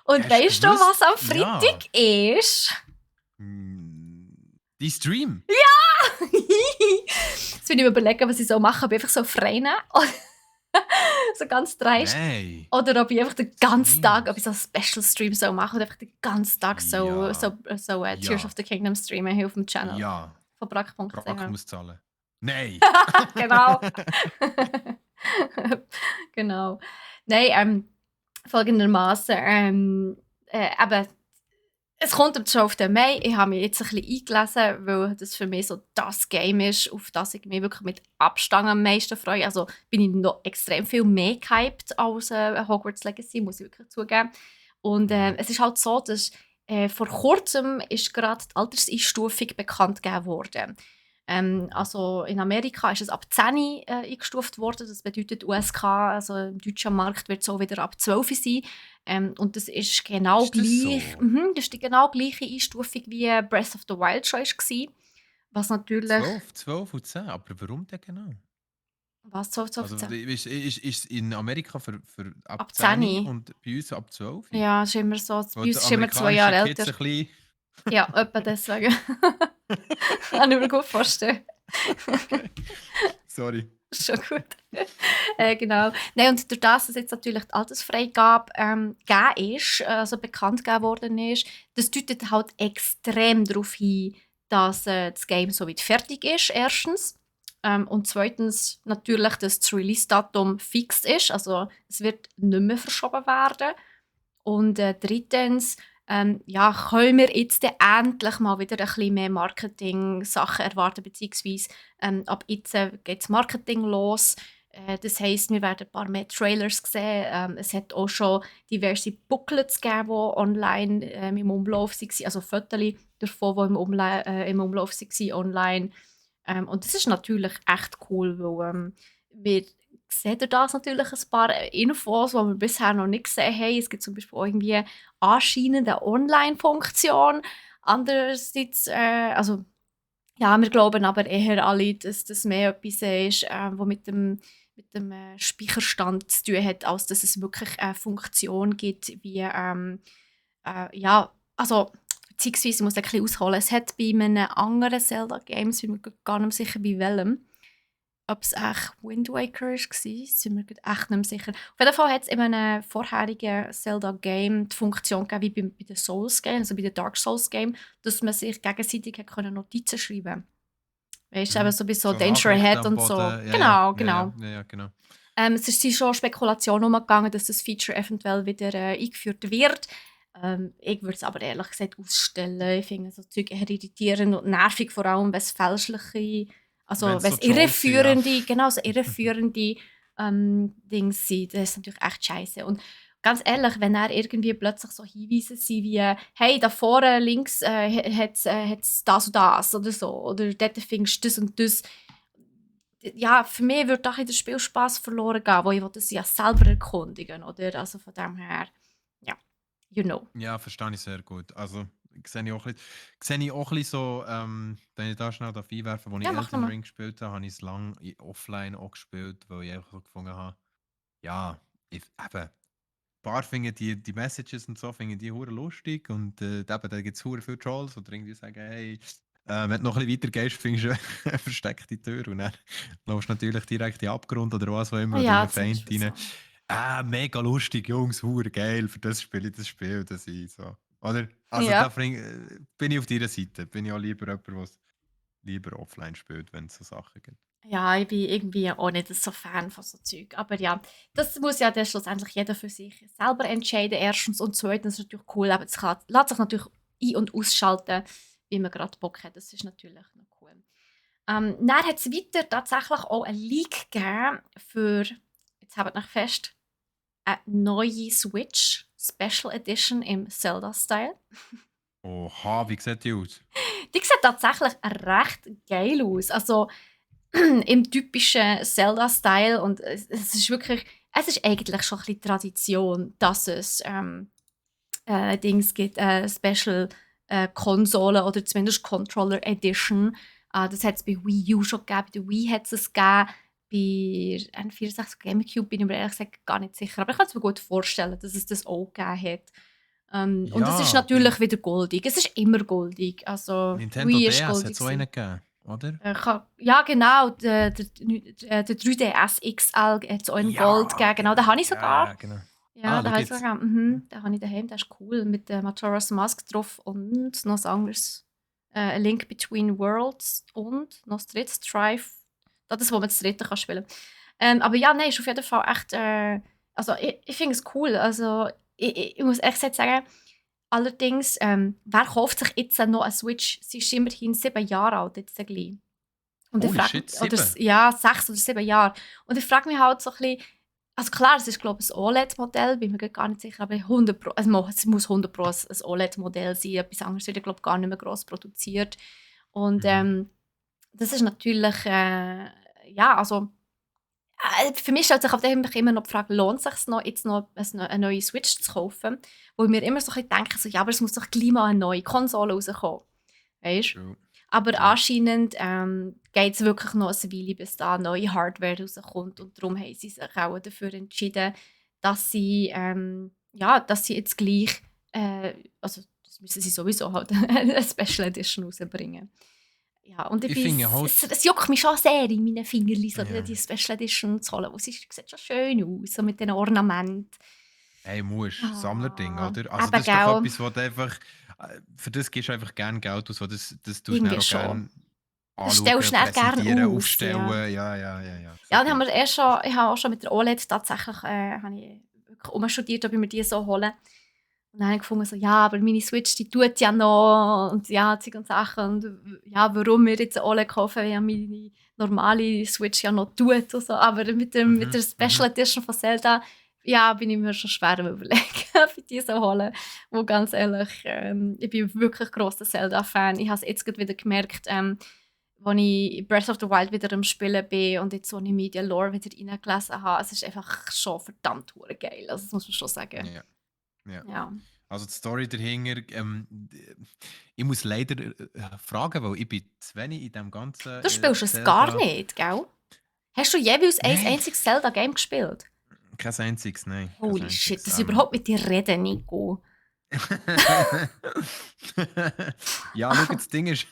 Und weißt du, was am Freitag ist?
Die Stream?
Ja! Jetzt will ich mir überlegen, was ich so mache. Ob ich einfach so frei nehme? So ganz dreist.
Nein.
Oder ob ich einfach den ganzen Tag, ob ich so einen Special Stream so mache oder einfach den ganzen Tag so Tears of the Kingdom streamen hier auf dem Channel.
Ja.
Von Brack.ch.
Brack muss zahlen. Nein.
Genau. Genau. Nein, folgendermaßen. Es kommt am 12. Mai. Ich habe mich jetzt ein bisschen eingelesen, weil das für mich so das Game ist, auf das ich mich wirklich mit Abstand am meisten freue. Also bin ich noch extrem viel mehr gehypt als Hogwarts Legacy, muss ich wirklich zugeben. Und es ist halt so, dass vor kurzem ist gerade die Alterseinstufung bekannt gegeben worden. Also in Amerika ist es ab 10 eingestuft worden. Das bedeutet USK, also im deutschen Markt wird es auch wieder ab 12 sein. Und das ist genau gleich.
So?
Das ist die genau gleiche Einstufung wie Breath of the Wild schon war. Was natürlich...
12 und 10, aber warum denn genau?
Was, 12, 12,
Also
10?
ist es in Amerika für ab
Ab
10
10?
und bei uns ab 12?
Ja, ist immer so.
Weil
Bei uns
die
ist immer 2 Jahre
amerikanischen
älter.
Kids ein bisschen...
Ja, etwa deswegen. Kann ich mir gut vorstellen.
Okay. Sorry.
Schon gut. Genau. Nein, und durch das, dass jetzt natürlich die Altersfreigabe gegeben ist, also bekannt gegeben worden ist, das deutet halt extrem darauf hin, dass das Game so weit fertig ist, erstens. Und zweitens natürlich, dass das Release-Datum fix ist, also es wird nicht mehr verschoben werden. Und drittens, ja, können wir jetzt dann endlich mal wieder ein bisschen mehr Marketing-Sachen erwarten, beziehungsweise ab jetzt geht das Marketing los. Das heisst, wir werden ein paar mehr Trailers sehen. Es hat auch schon diverse Booklets gegeben, die online im Umlauf waren, also Fotos davon, die im Umlauf waren online. Und das ist natürlich echt cool, weil wir sehen durch das natürlich ein paar Infos, die wir bisher noch nicht gesehen haben. Es gibt zum Beispiel auch irgendwie anscheinend eine Online-Funktion. Andererseits, also ja, wir glauben aber eher alle, dass das mehr etwas ist, was mit dem Speicherstand zu tun hat, als dass es wirklich eine Funktion gibt, wie, ja, also, beziehungsweise, ich muss ein bisschen ausholen, es hat bei einem anderen Zelda-Game, ich bin mir gar nicht mehr sicher, bei welchem, ob es echt Wind Waker war, sind wir echt nicht mehr sicher. Auf jeden Fall hat es in einem vorherigen Zelda-Game die Funktion gegeben, wie bei den Souls-Games, also bei den Dark Souls-Games, dass man sich gegenseitig hat können Notizen schreiben konnte. Weißt du, eben
Mhm.
so bei so
So
Danger
Nachrichten
Ahead
am
und so.
Boden. Ja, ja,
Genau,
ja, ja,
genau.
ja, ja, genau.
Es ist schon Spekulationen umgegangen, dass das Feature eventuell wieder eingeführt wird. Ich würde es aber ehrlich gesagt ausstellen. Ich finde so Zeug eher irritierend und nervig, vor allem wenn es fälschliche,
Wenn
also
es
wenn
so
es
Trolls sind, ja.
genau, so irreführende Dinge sind, das ist natürlich echt scheiße. Und ganz ehrlich, wenn er irgendwie plötzlich so Hinweise sind wie «Hey, da vorne links hat es das und das» oder so, oder «Dort findest du das und das», ja, für mich würde auch in der Spielspaß verloren gehen, wo ich das ja selber erkundigen, oder? Also von dem her, ja, you know.
Ja, verstehe ich sehr gut. Also, sehe ich auch ein bisschen so, wenn ich da schnell einwerfen darf, als ich
Ja, mach
Elden
nochmal.
Ring gespielt habe, habe ich es lange offline auch gespielt, weil ich einfach so gefunden habe, ja, eben, ein paar finden die Messages und so, finden die hure lustig und eben, da gibt es hure viele Trolls, die irgendwie sagen, hey, wenn du noch ein bisschen weiter gehst, findest du eine versteckte Tür und dann läufst du natürlich direkt in den Abgrund oder was auch immer oder in
Ja,
einen
zum
Feind
Beispiel so.
rein. Mega lustig, Jungs, hure geil, für das spiele ich das Spiel, das ich so. Oder? Also
Ja.
bin ich auf deiner Seite. Bin ich auch lieber jemand, der lieber offline spielt, wenn es so Sachen gibt.
Ja, ich bin irgendwie auch nicht so Fan von so Zeug. Aber ja, das muss ja dann schlussendlich jeder für sich selber entscheiden. Erstens und zweitens ist natürlich cool, aber lässt sich natürlich ein- und ausschalten, wie man gerade Bock hat. Das ist natürlich noch cool. Dann hat es weiter tatsächlich auch einen Leak gegeben für, jetzt habt ihr noch fest, eine neue Switch Special Edition im Zelda-Style.
Oha, wie sieht die aus?
Die sieht tatsächlich recht geil aus. Also im typischen Zelda-Style. Und es ist wirklich, es ist eigentlich schon ein bisschen Tradition, dass es Dings gibt, Special Konsole oder zumindest Controller Edition. Das hat es bei Wii U schon gegeben, bei der Wii hat es gegeben. Bei N64 GameCube bin ich mir ehrlich gesagt gar nicht sicher. Aber ich kann es mir gut vorstellen, dass es das auch gegeben hat. Und es ist
Ja,
natürlich wieder goldig. Es ist immer goldig. Also
Nintendo
Wii ist
DS hat
goldig.
so einen gegeben, oder?
Ja, genau. Der 3DS XL hat so einen Gold
Ja,
gegeben. Genau, den habe ich
ja,
sogar.
ja, genau.
Ja,
Da
den habe ich
gibt's.
sogar. Den habe ich daheim. Der ist cool. Mit der Majora's Mask drauf und noch was anderes. A Link Between Worlds und noch das dritte Strive. Das ist, wo man das dritte kann spielen kann. Aber ja, nein, ist auf jeden Fall echt. Also, ich finde es cool. Also, ich muss echt sagen, allerdings, wer kauft sich jetzt noch eine Switch? Sie ist immerhin 7 Jahre alt, jetzt gleich. Und ich
Holy
frage
shit,
oder
7?
ja, 6 oder 7 Jahre. Und ich frage mich halt so ein bisschen, also klar, es ist glaube ich ein OLED-Modell, bin mir grad gar nicht sicher, aber 100 es muss 100 ein OLED-Modell sein, etwas anderes wird glaube ich gar nicht mehr gross produziert. Und
Mhm.
das ist natürlich, ja, also für mich stellt sich auf dem immer noch die Frage, lohnt es sich noch, jetzt noch eine neue Switch zu kaufen? Wo wir immer so ein bisschen denken, so, ja, aber es muss doch gleich mal eine neue Konsole rauskommen. Weißt?
True.
Aber
Ja.
anscheinend geht es wirklich noch eine Weile, bis da neue Hardware rauskommt. Und darum haben sie sich auch dafür entschieden, dass sie, dass sie jetzt gleich, also das müssen sie sowieso halt, eine Special Edition rausbringen. Ja, und
Ich finde
es juckt mich schon sehr in meinen Fingern, so
ja.
die Special Edition zu holen. Sieht schon schön aus, so mit den Ornamenten.
Hey, musst, Sammlerding,
Ah,
oder? Also
eben,
das ist doch
gell,
etwas, was du einfach, für das gibst du einfach gerne Geld aus, das tust du dann
irgendwie
auch
schon.
gerne
Das stellst
anschauen,
du dann gerne
präsentieren,
aus, ja.
aufstellen. Ja, so
Ja, dann haben
bin
wir
ich
erst
auch.
schon, ich habe auch schon mit der OLED tatsächlich habe ich wirklich umstudiert, ob ich mir die so hole. Und dann habe ich gefunden, so, ja, aber meine Switch, die tut ja noch und ja, Zeug und Sachen. Und ja, warum wir jetzt eine OLED kaufen, wenn ja meine normale Switch ja noch tut und so. Aber mit
Mhm,
der
mhm.
Special Edition von Zelda, ja, bin ich mir schon schwer am Überlegen, ob ich die so holen. Wo ganz ehrlich, ich bin wirklich grosser Zelda-Fan. Ich habe es jetzt gerade wieder gemerkt, als ich Breath of the Wild wieder am Spielen bin und jetzt, als ich Media Lore wieder reingelesen habe, es ist einfach schon verdammt geil. Also, das muss man schon sagen.
Ja, ja.
Ja.
Also die Story dahinter, ich muss leider fragen, weil ich bin zu wenig in dem ganzen
Du spielst es gar
Zelda.
nicht, gell? Hast du jeweils ein
Nein,
einziges Zelda-Game gespielt?
kein einziges, nein, kein
Holy shit,
einziges.
dass ich überhaupt mit dir reden, Nico.
Ja, schau, das Ding ist,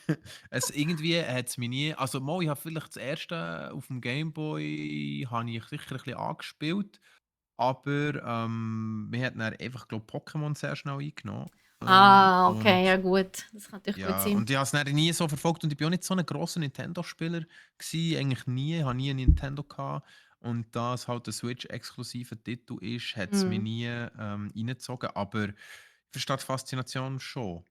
es irgendwie hat es mich nie. Also, mal, ich habe vielleicht das erste auf dem Gameboy habe ich sicher ein bisschen angespielt, aber wir hat dann einfach, glaube Pokémon sehr schnell eingenommen.
Ah, okay, ja
Und
gut. Das kann natürlich gut
ja,
sein.
und ich habe es dann nie so verfolgt und ich bin auch nicht so ein grosser Nintendo-Spieler gewesen, eigentlich nie, ich habe nie einen Nintendo gehabt. Und da es halt ein Switch-exklusiver Titel ist, hat es mich
Hm.
nie reingezogen. Aber ich verstehe die Faszination schon, auf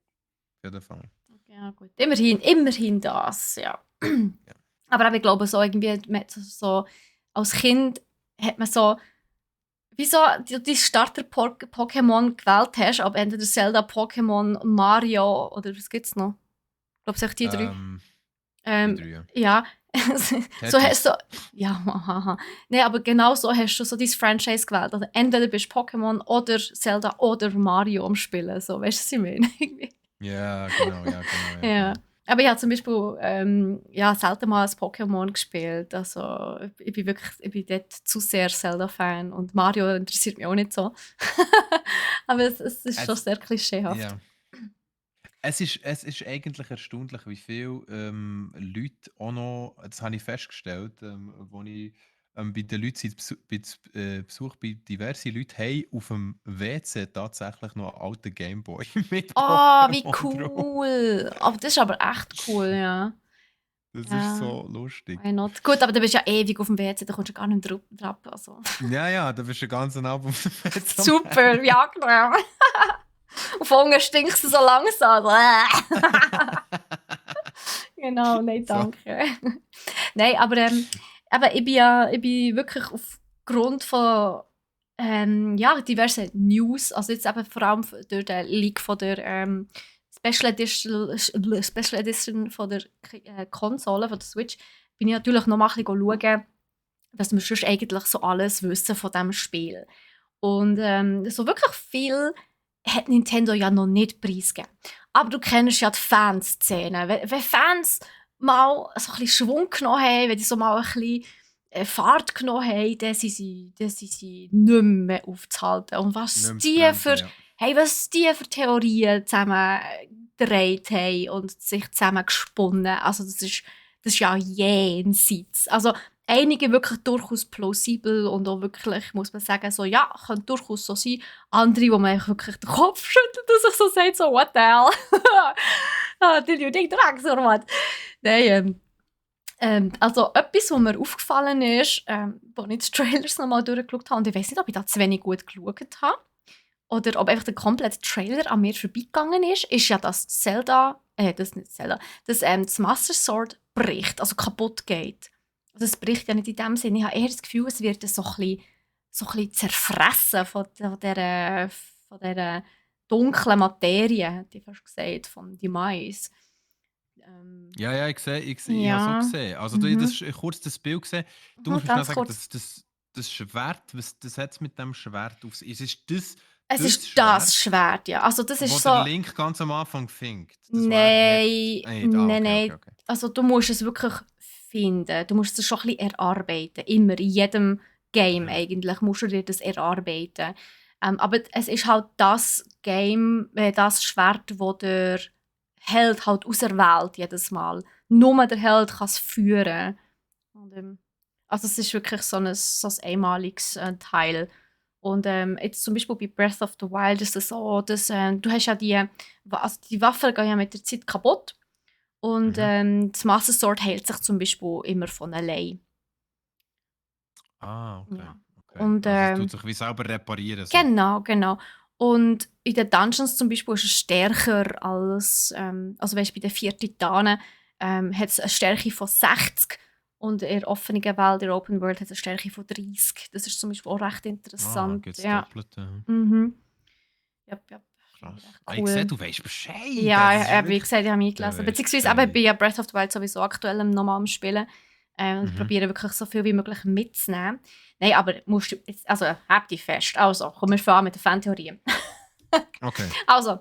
jeden Fall.
Okay, ja gut. Immerhin das, ja.
Ja.
Aber eben, ich glaube, so irgendwie, so, als Kind hat man so, wieso du die Starter-Pokémon gewählt hast, aber entweder Zelda, Pokémon, Mario oder was gibt's noch? Ich glaube, es sind die drei.
Ähm, die
Ähm,
drei. Ja.
ja, so hast
Tetris.
du. Ja, haha. Nee, aber genau so hast du so dein Franchise gewählt. Also entweder bist du Pokémon oder Zelda oder Mario am Spielen. So, weißt du, was ich meine? Irgendwie.
Ja, genau, ja, genau, ja,
Ja.
genau.
Aber ich habe zum Beispiel ja, selten mal ein Pokémon gespielt. Also ich bin dort zu sehr Zelda-Fan und Mario interessiert mich auch nicht so. Aber es ist schon
Es,
sehr klischeehaft.
ja. Es ist eigentlich erstaunlich, wie viele Leute auch noch, das habe ich festgestellt, wo ich bei den Leuten Besuch bei diversen Leuten haben auf dem WC tatsächlich noch einen alten Gameboy mit
Oh, wie
Pokémon drauf.
cool! Aber das ist aber echt cool, ja.
Das ist
Ja,
so lustig.
why not? Gut, aber du bist ja ewig auf dem WC, da kommst du gar nicht mehr drauf. Also.
Ja, ja, da bist du den ganzen Abend auf dem WC am
Super, ja, genau. Auf Hunger stinkst du so langsam. Genau, nein,
So.
danke. Nein, aber ich bin wirklich aufgrund von ja, diversen News, also jetzt eben vor allem durch den Leak von der Special Edition von der Konsole, von der Switch, bin ich natürlich noch mal ein bisschen schauen, dass wir sonst eigentlich so alles wissen von diesem Spiel. Und so wirklich viel hat Nintendo ja noch nicht preisgegeben. Aber du kennst ja die Fanszene. Wenn Fans mal so ein bisschen Schwung genommen haben, wenn die so mal ein bisschen Fahrt genommen haben, dann sind sie nicht mehr aufzuhalten. Und
Nicht mehr zu bremsen, ja.
was die für Theorien zusammen gedreht haben und sich zusammen gesponnen. Also das ist ja jenseits. Also einige wirklich durchaus plausibel und auch wirklich, muss man sagen, so, ja, könnte durchaus so sein. Andere, wo man wirklich den Kopf schüttelt und sich so sagt, so, what the hell? Did you think drugs or what? Nein, also etwas, was mir aufgefallen ist, als ich die Trailers nochmal durchgeschaut habe, und ich weiß nicht, ob ich da zu wenig gut geschaut habe, oder ob einfach der komplette Trailer an mir vorbeigegangen ist ja, dass Zelda, das nicht Zelda, dass das Master Sword bricht, also kaputt geht. Also es bricht ja nicht in dem Sinne. Ich habe eher das Gefühl, es wird so ein bisschen zerfressen von dieser dunklen Materie, hätte ich fast gesagt, vom Demise.
Ja, ja, ich habe es auch
Ja,
gesehen. Also,
mhm.
kurz das Bild gesehen. Du
Mhm,
musst mir schnell
ganz
sagen,
kurz.
das Schwert, was das hat mit dem Schwert auf sich? Ist das
Es ist das Schwert, ja. Also das ist
wo
so...
der Link ganz am Anfang findet. Das
Nein,
okay.
Also du musst es wirklich finden. Du musst es schon ein bisschen erarbeiten. Immer, in jedem Game eigentlich musst du dir das erarbeiten. Aber es ist halt das Game, das Schwert, wo der Held halt auserwählt jedes Mal. Nur der Held kann es führen. Und, also es ist wirklich so ein einmaliges Teil. Und jetzt zum Beispiel bei Breath of the Wild ist es so, dass du hast ja die Waffen gehen ja mit der Zeit kaputt. Und das Master Sword heilt sich zum Beispiel immer von allein.
Okay.
Ja.
Okay.
Und,
Also es tut sich wie selber reparieren. So.
Genau. Und in den Dungeons zum Beispiel ist es stärker als, also weißt, bei den 4 Titanen hat es eine Stärke von 60 und in der offenen Welt, in der Open World, hat es eine Stärke von 30. Das ist zum Beispiel auch recht interessant.
Gibt's
ja.
Doppelte.
Mhm. Ja.
Krass.
Cool.
Ich sehe, du weißt Bescheid.
Ja, wie gesagt, ich habe mich gelesen. Beziehungsweise aber ich bin ja Breath of the Wild sowieso aktuell nochmal am Spielen. Und probiere wirklich so viel wie möglich mitzunehmen. Nein, aber musst du jetzt, also hab dich fest. Also, kommen wir voran mit der Fantheorie.
Okay.
Also,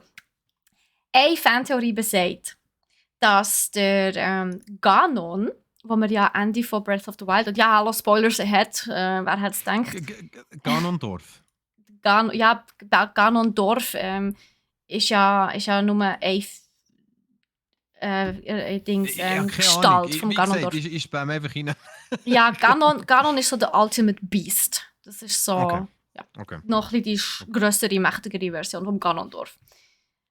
eine Fantheorie besagt, dass der Ganon, wo man ja Ende von Breath of the Wild, und ja, alle Spoilers hat, wer hätte es gedacht?
Ganondorf.
Ganondorf ist ja nur ein Gestalt vom Ganondorf.
Ich spam einfach rein.
Ja, Ganon ist so der Ultimate Beast. Das ist so noch ein bisschen die grössere, mächtigere Version vom Ganondorf.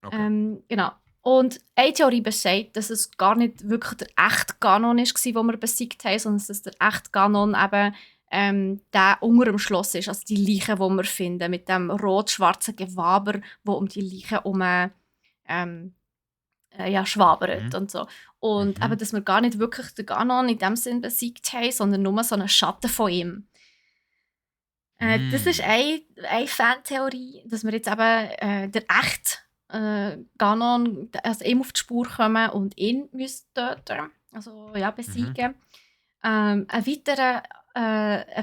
Okay.
Genau. Und eine Theorie besagt, dass es gar nicht wirklich der echte Ganon war, den wir besiegt haben, sondern dass der echte Ganon eben der unter dem Schloss ist, also die Leiche, die wir finden, mit dem rot-schwarzen Gewaber, wo um die Leiche herum schwabert und so. Und eben, dass wir gar nicht wirklich den Ganon in dem Sinn besiegt haben, sondern nur so einen Schatten von ihm. Das ist eine Fantheorie, dass wir jetzt eben der echte Ganon, also ihm auf die Spur kommen und ihn müssen töten, also ja, besiegen. Eine weitere, also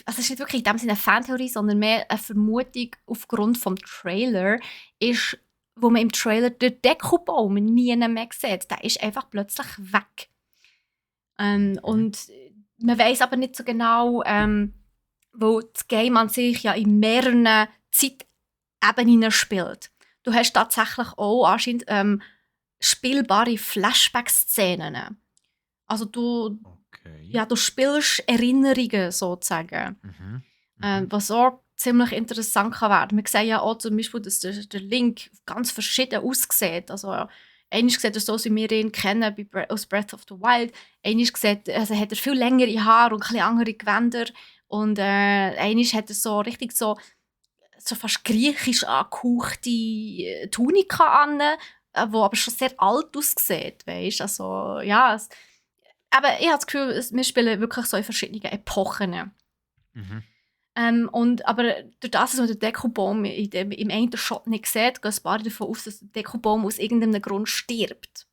es ist nicht wirklich in dem Sinne eine Fantheorie, sondern mehr eine Vermutung aufgrund des Trailer, ist, wo man im Trailer den Dekobaum nie mehr sieht. Der ist einfach plötzlich weg. Und man weiß aber nicht so genau, wo das Game an sich ja in mehreren Zeitebenen spielt. Du hast tatsächlich auch anscheinend spielbare Flashback-Szenen. Also du spielst Erinnerungen sozusagen. Was auch ziemlich interessant kann werden. Wir sehen ja auch zum Beispiel, dass der Link ganz verschieden aussieht. Also einmal sieht er so, wie wir ihn kennen aus Breath of the Wild. Einmal hat er viel längere Haare und ein bisschen andere Gewänder. Und einmal hat er so richtig so fast griechisch angehauchte Tunika an, die aber schon sehr alt aussieht. Weißt? Also, ja, aber ich habe das Gefühl, wir spielen wirklich so in verschiedenen Epochen. Aber durch das, dass man den Dekobaum im einen Shot nicht sieht, gehen ein paar davon aus, dass der Dekobaum aus irgendeinem Grund stirbt.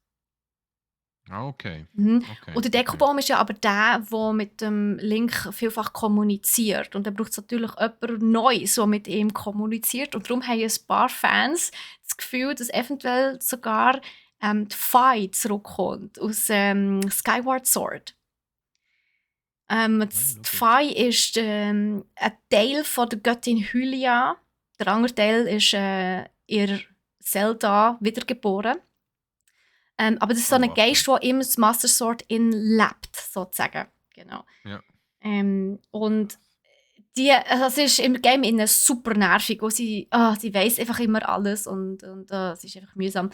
Okay.
Und der Dekobaum ist ja aber der mit dem Link vielfach kommuniziert. Und dann braucht es natürlich jemand Neues, der mit ihm kommuniziert. Und darum haben ein paar Fans das Gefühl, dass eventuell sogar die Fei zurückkommt aus Skyward Sword. Die Fei ist ein Teil von der Göttin Hylia. Der andere Teil ist ihr Zelda wiedergeboren. Aber das ist so ein Geist, der immer das Master Sword lebt, sozusagen. Genau.
Ja.
Und es ist im Game super nervig. Sie weiss einfach immer alles und es ist einfach mühsam.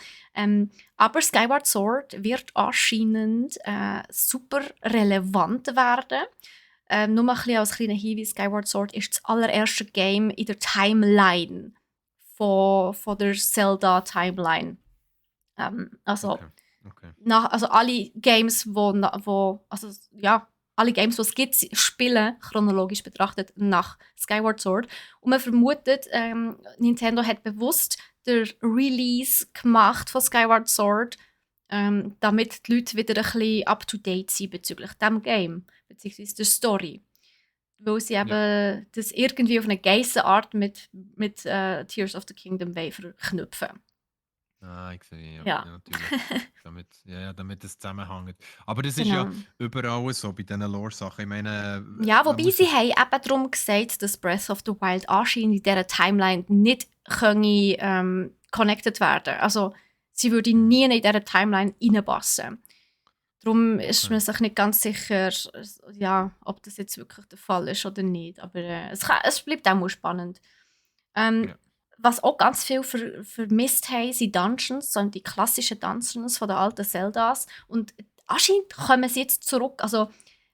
Aber Skyward Sword wird anscheinend super relevant werden. Nur mal ein bisschen als kleiner Hinweis: Skyward Sword ist das allererste Game in der Timeline von der Zelda-Timeline. Also alle Games, alle Games, die es gibt, spielen chronologisch betrachtet nach Skyward Sword. Und man vermutet, Nintendo hat bewusst den Release gemacht von Skyward Sword, damit die Leute wieder ein bisschen up-to-date sind bezüglich diesem Game, beziehungsweise der Story. weil sie eben das irgendwie auf eine geisse Art mit Tears of the Kingdom verknüpfen.
Ich sehe, ja,
Ja.
ja, natürlich. Damit es zusammenhängt. Aber das ist ja
Genau.
überall so bei diesen Lore-Sachen. Ich meine,
Ja,
man
wobei
muss
sie
das.
haben eben darum gesagt, dass Breath of the Wild anscheinend in dieser Timeline nicht könne, connected werden. Also sie würde nie in dieser Timeline reinpassen. Darum ist
Okay.
man sich nicht ganz sicher, ja, ob das jetzt wirklich der Fall ist oder nicht. Aber es bleibt auch mal spannend.
Ja.
Was auch ganz viel vermisst haben, sind Dungeons, so die klassischen Dungeons von den alten Zeldas. Und anscheinend kommen sie jetzt zurück. Also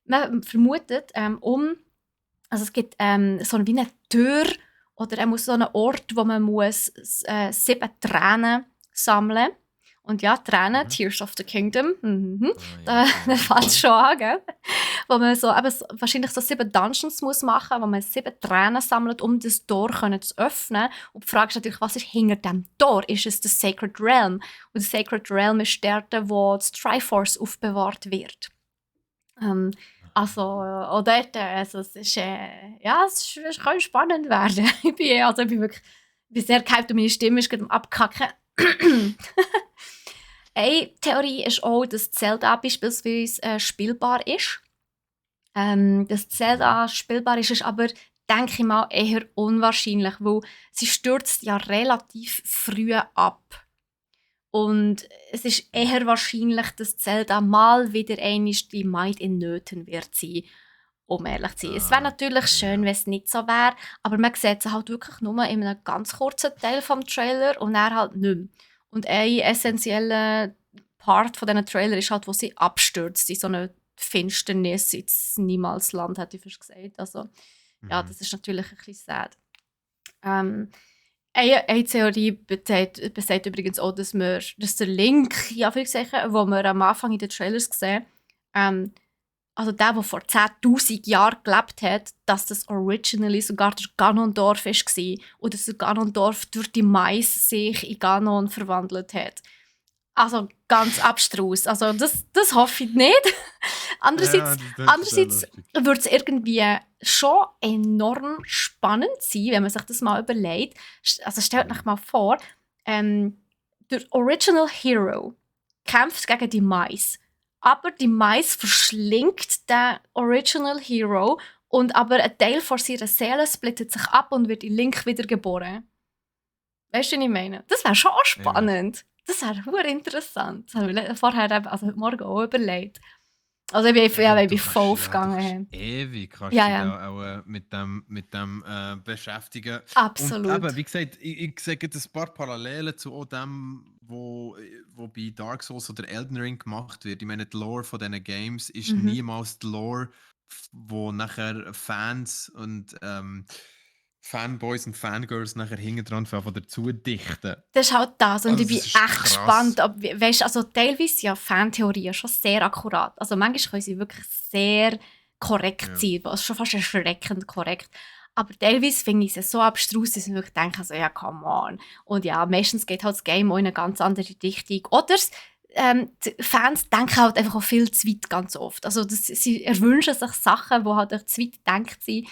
man vermutet, also es gibt so wie eine Tür oder so einen Ort, wo man muss 7 Tränen sammeln muss. Und ja, Tränen, Tears of the Kingdom, da fällt es schon an, gell? Wo man wahrscheinlich so 7 Dungeons muss machen muss, wo man 7 Tränen sammelt, um das Tor zu öffnen. Und die Frage ist natürlich, was ist hinter dem Tor? Ist es das Sacred Realm? Und das Sacred Realm ist dort, wo das Triforce aufbewahrt wird. Auch dort, also es ist, es kann spannend werden. ich bin sehr gehypt und meine Stimme ist gerade am Abkacken. Eine Theorie ist auch, dass Zelda beispielsweise spielbar ist. Dass Zelda spielbar ist aber, denke ich mal, eher unwahrscheinlich, weil sie stürzt ja relativ früh ab. Und es ist eher wahrscheinlich, dass Zelda mal wieder einmal die Maid in Nöten wird sein, um ehrlich zu sein. Es wäre natürlich schön, wenn es nicht so wäre, aber man sieht sie halt wirklich nur in einem ganz kurzen Teil vom Trailer und dann halt nicht mehr. Und ein essentieller Part von diesem Trailer ist halt, wo sie abstürzt in so eine Finsternis ins Niemalsland, hätte ich fast gesagt. Also, ja, das ist natürlich ein bisschen sad. Eine Theorie besagt übrigens auch, dass der Link, ja, wo wir am Anfang in den Trailers sehen, also der vor 10'000 Jahren gelebt hat, dass das originally sogar der Ganondorf war und dass der Ganondorf durch die Mais sich in Ganon verwandelt hat. Also ganz abstrus. Also das hoffe ich nicht. Andererseits würde es irgendwie schon enorm spannend sein, wenn man sich das mal überlegt. Also stellt euch mal vor, der Original Hero kämpft gegen die Mais. Aber die Mais verschlingt den Original Hero und aber ein Teil von seiner Seele splittet sich ab und wird in Link wiedergeboren. Weißt du, was ich meine? Das wäre schon auch spannend. Das wäre super interessant. Das habe ich vorher heute Morgen auch überlegt. Also ich bin voll aufgegangen.
Ewig kannst du dich auch mit dem beschäftigen.
Absolut.
Und eben, wie gesagt, ich sehe jetzt ein paar Parallelen zu all dem, wo bei Dark Souls oder Elden Ring gemacht wird. Ich meine, die Lore von diesen Games ist niemals die Lore, wo nachher Fans und Fanboys und Fangirls nachher hinten dran von dazu dichten.
Das ist halt das. Und
Also,
ich bin echt gespannt. Weißt, also teilweise sind ja Fantheorien schon sehr akkurat. Also manchmal können sie wirklich sehr korrekt sein. Also schon fast erschreckend korrekt. Aber teilweise finde ich es so abstrus, dass ich wirklich denke, also, ja, come on. Und ja, meistens geht halt das Game auch in eine ganz andere Richtung. Oder die Fans denken halt einfach auch viel zu weit ganz oft. Also sie erwünschen sich Sachen, die halt auch zu weit gedacht sind.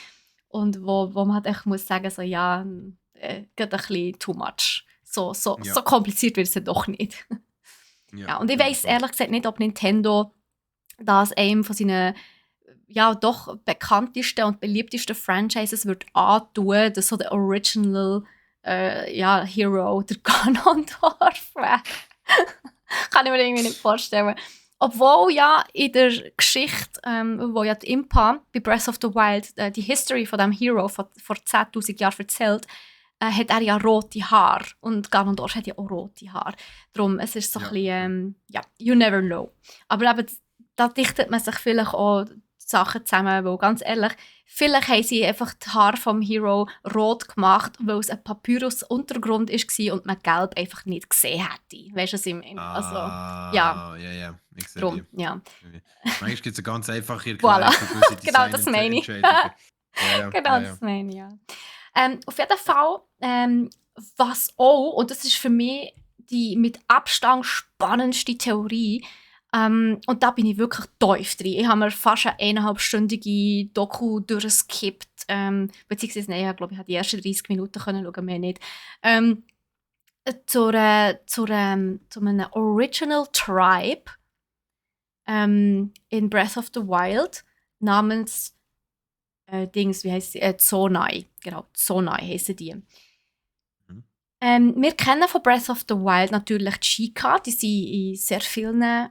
Und wo man halt echt muss sagen, so, ja, geht ein bisschen too much. So kompliziert wird es ja doch nicht. Ja, und ich weiss ehrlich gesagt nicht, ob Nintendo das einem von seinen doch bekanntesten und beliebtesten Franchises wird antun, dass so der Original Hero der Ganondorf wäre. Kann ich mir irgendwie nicht vorstellen. Obwohl ja in der Geschichte, wo ja die Impa bei Breath of the Wild die History von diesem Hero vor 10'000 Jahren erzählt, hat er ja rote Haare. Und Ganondorf hat ja auch rote Haare. Darum, es ist so ein bisschen, you never know. Aber eben, da dichtet man sich vielleicht auch Sachen zusammen, weil ganz ehrlich, vielleicht haben sie einfach die Haare vom Hero rot gemacht, weil es ein Papyrus-Untergrund war und man Gelb einfach nicht gesehen hätte. Weißt du, was ich meine? Also, ja.
Ja, ich sehe
Drum, ja.
Manchmal gibt es eine ganz einfache
Erklärung
für
genau, das meine ich. Genau, das meine ich, ja. Auf jeden Fall, was auch, und das ist für mich die mit Abstand spannendste Theorie, Und da bin ich wirklich tief drin. Ich habe mir fast eine 1,5-stündige Doku durchgeskippt. Beziehungsweise, nein, ich glaube, ich habe die ersten 30 Minuten können schauen, mehr nicht. Zu einem Original Tribe in Breath of the Wild namens wie heisst sie? Zonai. Genau, Zonai heissen die. Wir kennen von Breath of the Wild natürlich die Sheikah. Die sind in sehr vielen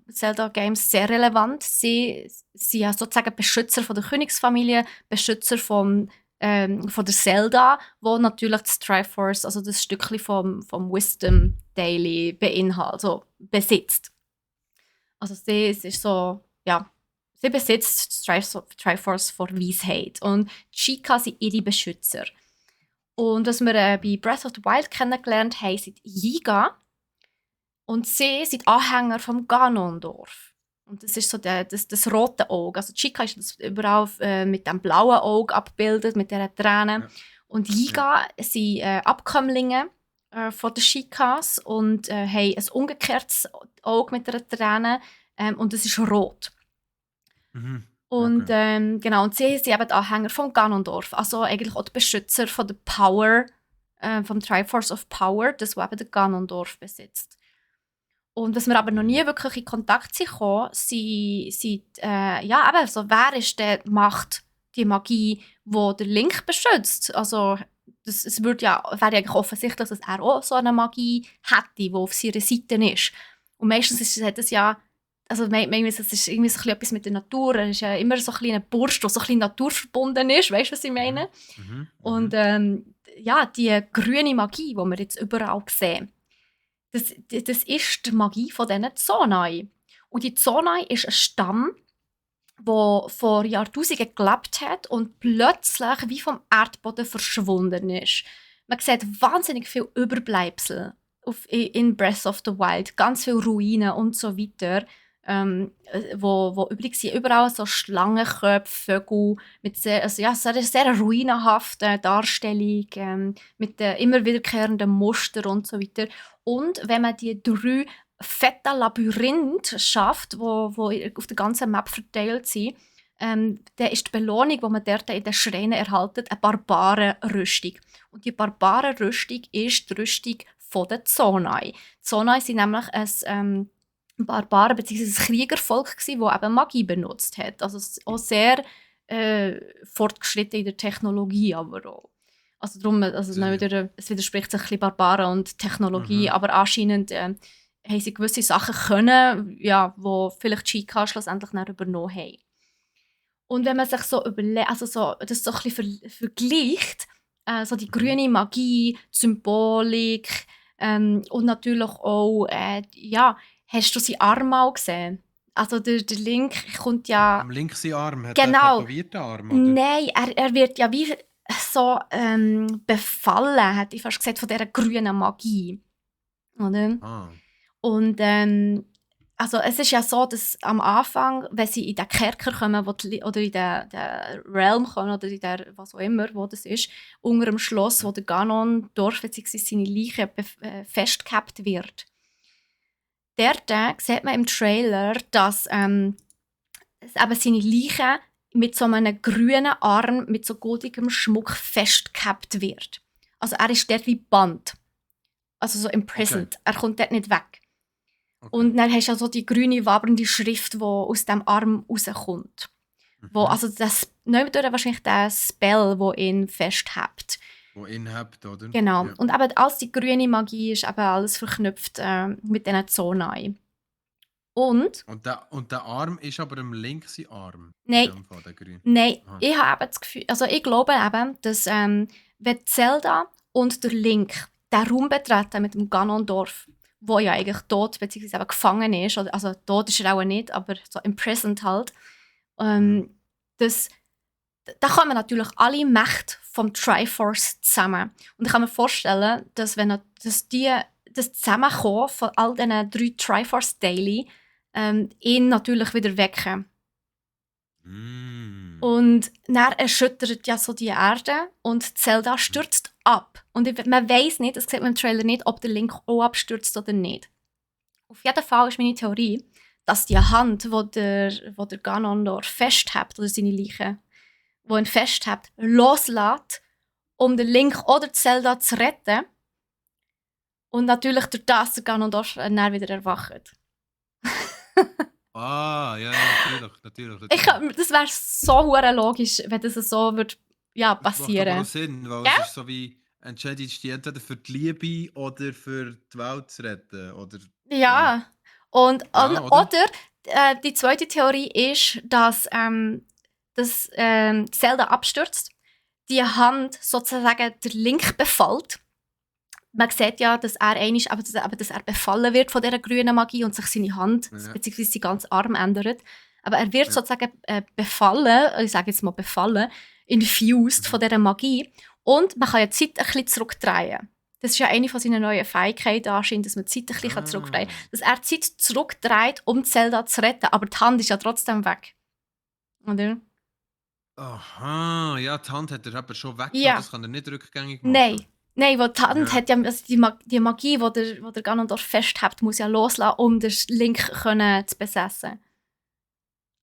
Zelda-Games sehr relevant. Sie sind ja sozusagen Beschützer von der Königsfamilie, Beschützer von der Zelda, wo natürlich das Triforce, also das Stückchen vom Wisdom Daily beinhaltet, also besitzt. Also sie ist so, ja, sie besitzt das Triforce von Weisheit und die Sheikah sind ihre Beschützer. Und was wir bei Breath of the Wild kennengelernt haben, sind Yiga. Und sie sind Anhänger vom Ganondorf. Und das ist so das rote Auge. Also Chica ist das überall mit dem blauen Auge abgebildet, mit dieser Träne. Ja. Und Yiga sind Abkömmlinge von den Chikas und haben ein umgekehrtes Auge mit einer Träne. Und es ist rot. Mhm. Und, genau, und sie sind eben die Anhänger von Ganondorf. Also eigentlich auch die Beschützer von der Power, vom Triforce of Power, das wo eben der Ganondorf besitzt. Und was wir aber noch nie wirklich in Kontakt sind gekommen, sind ja, eben so, wer ist die Macht, die Magie, die der Link beschützt? Also es wäre ja eigentlich offensichtlich, dass er auch so eine Magie hätte, die auf seiner Seite ist. Und meistens hat es ja, also es ist irgendwie so etwas mit der Natur. Es ist ja immer so ein kleiner Bursch, der so ein bisschen naturverbunden ist. Weißt du, was ich meine? Mhm. Und ja, die grüne Magie, die wir jetzt überall sehen, das ist die Magie von diesen Zonai. Und die Zonai ist ein Stamm, der vor Jahrtausenden gelebt hat und plötzlich wie vom Erdboden verschwunden ist. Man sieht wahnsinnig viele Überbleibsel in Breath of the Wild, ganz viele Ruinen und so weiter. Wo übrigens überall so Schlangenköpfe, Vögel mit sehr ruinenhaften Darstellung, mit immer wiederkehrenden Mustern und so weiter. Und wenn man die 3 fetten Labyrinthe schafft, wo auf der ganzen Map verteilt sind, dann ist die Belohnung, die man dort in den Schreinen erhält, eine Barbarenrüstung. Und die Barbarenrüstung ist die Rüstung von den Zonai. Die Zonai sind nämlich ein Barbaren bzw. ein Kriegervolk gsi, das eben Magie benutzt hat. Also auch sehr fortgeschritten in der Technologie, aber auch. Also darum, es widerspricht sich ein bisschen Barbaren und Technologie, aber anscheinend haben sie gewisse Sachen können, ja, wo vielleicht die Sheikah schlussendlich übernommen haben. Und wenn man sich so überlegt, also das so ein bisschen vergleicht, so die grüne Magie, die Symbolik und natürlich auch, ja, hast du seinen Arm mal gesehen? Also der Link kommt ja...
Am Link sein Arm? Hat
genau.
Er tätowierten Arm?
Oder? Nein, er wird ja wie so befallen, hätte ich fast gesagt, von dieser grünen Magie. Oder? Ah. Und also es ist ja so, dass am Anfang, wenn sie in den Kerker kommen oder in den Realm kommen oder in der, was auch immer, wo das ist, unter dem Schloss, wo der Ganondorf bzw. seine Leiche festgehabt wird. Dort sieht man im Trailer, dass eben seine Leiche mit so einem grünen Arm mit so goldigem Schmuck festgehabt wird. Also er ist dort wie Band. Also so imprisoned. Okay. Er kommt dort nicht weg. Okay. Und dann hast du also die grüne, wabrende Schrift, die aus dem Arm rauskommt. Mhm. Also das wahrscheinlich der Spell, der ihn festhält.
Wo ihn habt, oder?
Genau. Ja. Und eben als die grüne Magie ist eben alles verknüpft mit diesen Zonai. Und
der Arm ist aber im linken Arm?
Nein. Nein. Ich habe eben das Gefühl, also ich glaube eben, dass wenn Zelda und der Link den Raum betreten mit dem Ganondorf, wo ja eigentlich tot bzw. gefangen ist, also tot ist er auch nicht, aber so imprisoned halt, da kommen natürlich alle Mächte vom Triforce zusammen. Und ich kann mir vorstellen, dass das Zusammenkommen von all diesen 3 Triforce Daily ihn natürlich wieder wecken. Mm. Und dann erschüttert ja so die Erde und Zelda stürzt ab. Und man weiss nicht, das sieht man im Trailer nicht, ob der Link auch abstürzt oder nicht. Auf jeden Fall ist meine Theorie, dass die Hand, wo der Ganondorf festhält, oder seine Leiche, wo ihn festhält, loslässt, um den Link oder Zelda zu retten. Und natürlich durch das der Ganondorf dann wieder erwacht.
Ja, natürlich.
Das wäre so hure logisch, wenn das so würde, ja,
Das macht aber auch
passieren.
Sinn, weil es
Gell?
ist so wie, entscheidest du dich entweder für die Liebe oder für die Welt zu retten, oder, ja.
Ja. Und,
Ja, oder?
oder die zweite Theorie ist, dass Zelda abstürzt, die Hand sozusagen der Link befällt. Man sieht ja, dass er dass er befallen wird von dieser grünen Magie und sich seine Hand
Ja,
bzw. sein ganzer Arm ändert. Aber er wird
ja.
sozusagen befallen, ich sage jetzt mal befallen, infused von dieser Magie. Und man kann ja die Zeit ein bisschen zurückdrehen. Das ist ja eine von seinen neuen Fähigkeiten anscheinend, dass man die Zeit ein bisschen zurückdrehen kann. Dass er die Zeit zurückdreht, um Zelda zu retten, aber die Hand ist ja trotzdem weg. Oder?
Aha, ja, die Hand hat er aber schon weggenommen,
Ja.
das kann er nicht rückgängig
Nein.
machen.
Nein, weil die Hand
Ja.
hat ja, also die Magie, die der Ganondorf festhält, muss ja loslassen, um den Link zu besessen.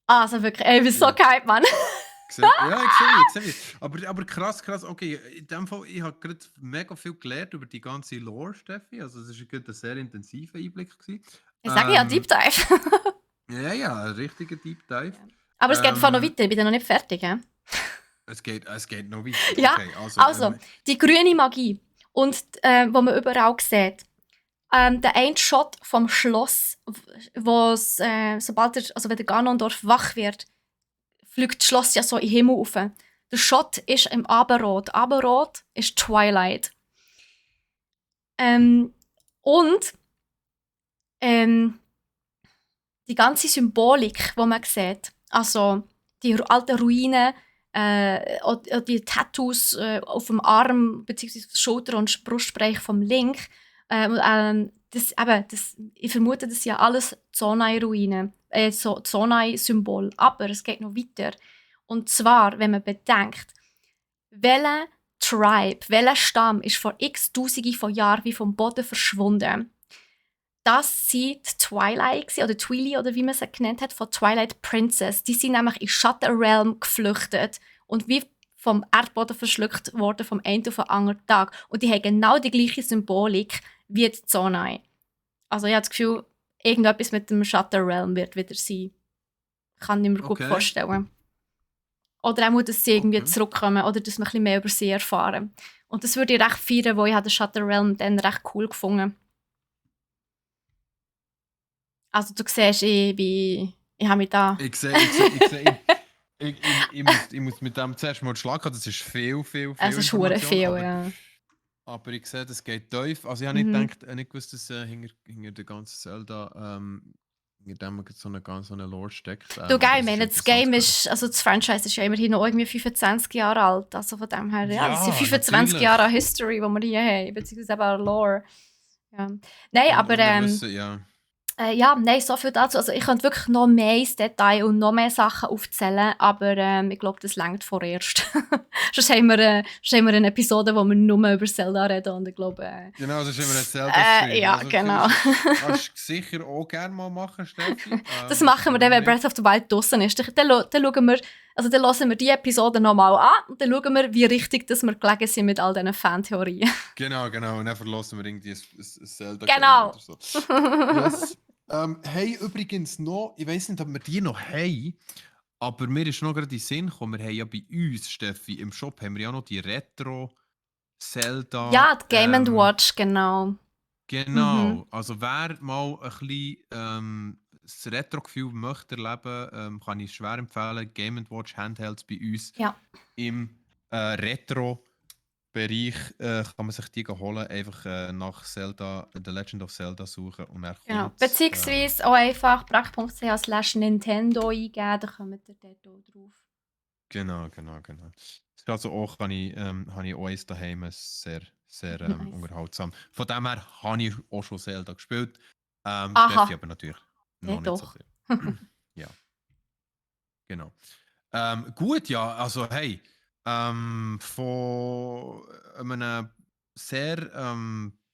Also wirklich, ey, ich bin so
Ja.
gehypt, Mann.
Ja, ich sehe mich. Aber krass, okay. In dem Fall, ich habe gerade mega viel gelernt über die ganze Lore, Steffi. Also, es war gerade ein sehr intensiver Einblick gewesen.
Ich sage ja, Deep Dive.
Ja, ein richtiger Deep Dive.
Aber es geht noch weiter, ich bin ja noch nicht fertig. He?
Es geht noch weiter.
Ja,
Okay,
also, die grüne Magie, und wo man überall sieht. Der eine Shot vom Schloss, wenn der Ganondorf wach wird, fliegt das Schloss ja so in den Himmel auf. Der Shot ist im Abendrot. Abendrot ist Twilight. Und die ganze Symbolik, die man sieht, also die alten Ruinen, die Tattoos auf dem Arm bzw. auf der Schulter und Brustbereich vom Link, ich vermute, das sind ja alles Zonai-Ruinen, Zonai-Symbol. Aber es geht noch weiter. Und zwar, wenn man bedenkt, welcher Tribe, welcher Stamm ist vor x Tausende von Jahren wie vom Boden verschwunden. Das sind die Twilight, oder Twili, oder wie man sie genannt hat, von Twilight Princess. Die sind nämlich in Shadow Realm geflüchtet und wie vom Erdboden verschluckt worden vom einen auf den anderen Tag. Und die haben genau die gleiche Symbolik wie die Zonai. Also ich habe das Gefühl, irgendetwas mit dem Shadow Realm wird wieder sein. Kann ich mir gut vorstellen. Oder auch muss, dass sie irgendwie zurückkommen oder dass wir ein bisschen mehr über sie erfahren. Und das würde ich recht feiern, weil ich den Shadow Realm dann recht cool gefunden. Also du siehst, ich habe mich da...
Ich muss mit dem zuerst mal schlagen, das ist viel
Es ist verdammt viel, ja.
Aber ich sehe, das geht tief. Also ich habe nicht gewusst, dass hinter der ganzen Zelda hinter dem so eine Lore steckt.
Du, geil, ich meine, das Game ist, also das Franchise ist ja immerhin noch irgendwie 25 Jahre alt. Also von dem her, ja, das sind 25 natürlich. Jahre an History, die wir hier haben, beziehungsweise eben an Lore. Ja. Nein, aber nein, so viel dazu. Also ich könnte wirklich noch mehr ins Detail und noch mehr Sachen aufzählen, aber ich glaube, das reicht vorerst. Sonst haben wir eine Episode, wo wir nur über Zelda reden und ich glaube...
genau, sonst haben wir einen Zelda-Stream.
Ja, also, genau.
Kannst du sicher auch gerne mal machen, Steffi.
Das machen wir dann, wenn Breath of the Wild draussen ist. Dann hören wir die Episode nochmal an und dann schauen wir, wie richtig dass wir gelegen sind mit all diesen Fantheorien.
Genau. Und dann verlassen wir irgendwie ein Zelda.
Genau.
Oder so. Yes. Hey, übrigens noch, ich weiß nicht, ob wir die noch haben, aber mir ist noch gerade in den Sinn gekommen, wir haben ja bei uns, Steffi, im Shop haben wir ja noch die Retro-Zelda.
Ja, die Game & Watch, genau.
Genau, also wer mal ein bisschen das Retro-Gefühl möchte erleben, kann ich schwer empfehlen. Game & Watch Handhelds bei uns im Retro-Bereich kann man sich die holen, einfach nach Zelda, The Legend of Zelda suchen und dann
genau. Beziehungsweise auch einfach brack.ch/Nintendo eingeben, da kommt ihr dort auch drauf.
Genau. Also auch habe ich auch eins daheim, sehr nice. Unterhaltsam. Von dem her habe ich auch schon Zelda gespielt. Steffi aber natürlich noch nicht so viel. Ja. Genau. Gut, ja, also hey, von einem sehr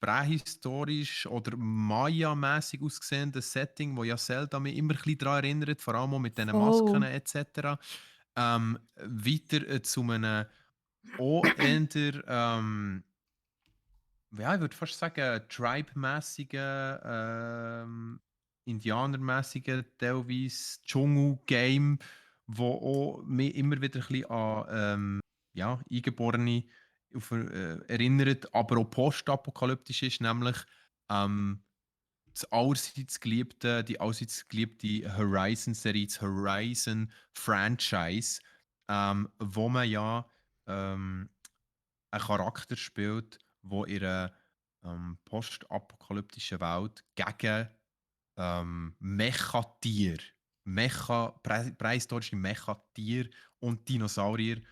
prähistorisch oder Maya-mäßig ausgesehenes Setting, wo ja Zelda mich immer ein bisschen daran erinnert, vor allem auch mit diesen Masken
Voll.
etc. Weiter zu einem auch eher, ja, ich würde fast sagen, Tribe-mäßigen, Indianermäßigen, teilweise Dschungel-Game, wo auch mich immer wieder ein bisschen an ja, Eingeborene erinnert, aber auch postapokalyptisch ist, nämlich ähm, die allseits geliebte Horizon-Serie, das Horizon-Franchise, wo man ja ähm, einen Charakter spielt, der in einer postapokalyptischen Welt gegen Mechatier, prähistorische Mechatier und Dinosaurier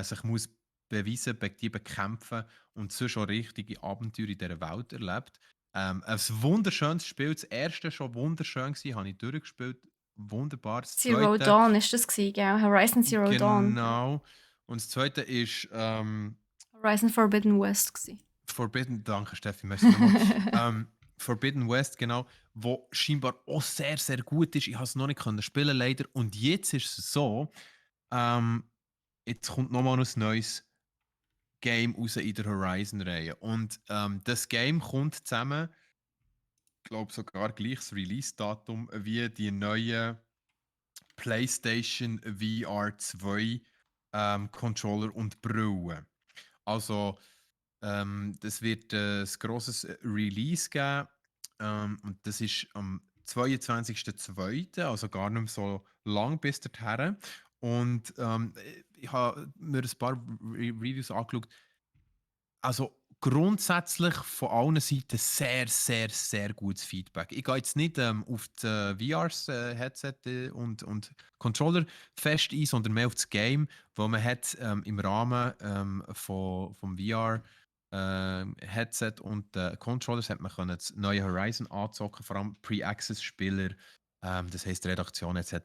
sich muss beweisen, die bekämpfen und so schon richtige Abenteuer in dieser Welt erlebt. Ein wunderschönes Spiel. Das erste schon wunderschön gewesen, habe ich durchgespielt. Wunderbar. Das
Zero
zweite,
Dawn ist das gewesen, gell? Horizon Zero Dawn.
genau. Und das zweite ist
Horizon Forbidden West gewesen.
Forbidden, danke Steffi, merci nochmal. Forbidden West, genau, wo scheinbar auch sehr, sehr gut ist. Ich habe es noch nicht können spielen, leider. Und jetzt ist es so, ähm, jetzt kommt nochmal ein neues Game raus in der Horizon-Reihe. Und das Game kommt zusammen, ich glaube sogar gleiches Release-Datum wie die neue PlayStation VR 2 Controller und Brille. Also, das wird ein grosses Release geben. Und das ist am 22.02., also gar nicht mehr so lang bis dorthin. Und ich habe mir ein paar Reviews angeschaut. Also grundsätzlich von allen Seiten sehr, sehr, sehr gutes Feedback. Ich gehe jetzt nicht auf das VR-Headset und Controller fest ein, sondern mehr auf das Game, wo man hat im Rahmen vom VR Headset und Controllers hat man können das neue Horizon anzocken, vor allem Pre-Access-Spieler, das heisst Redaktion etc.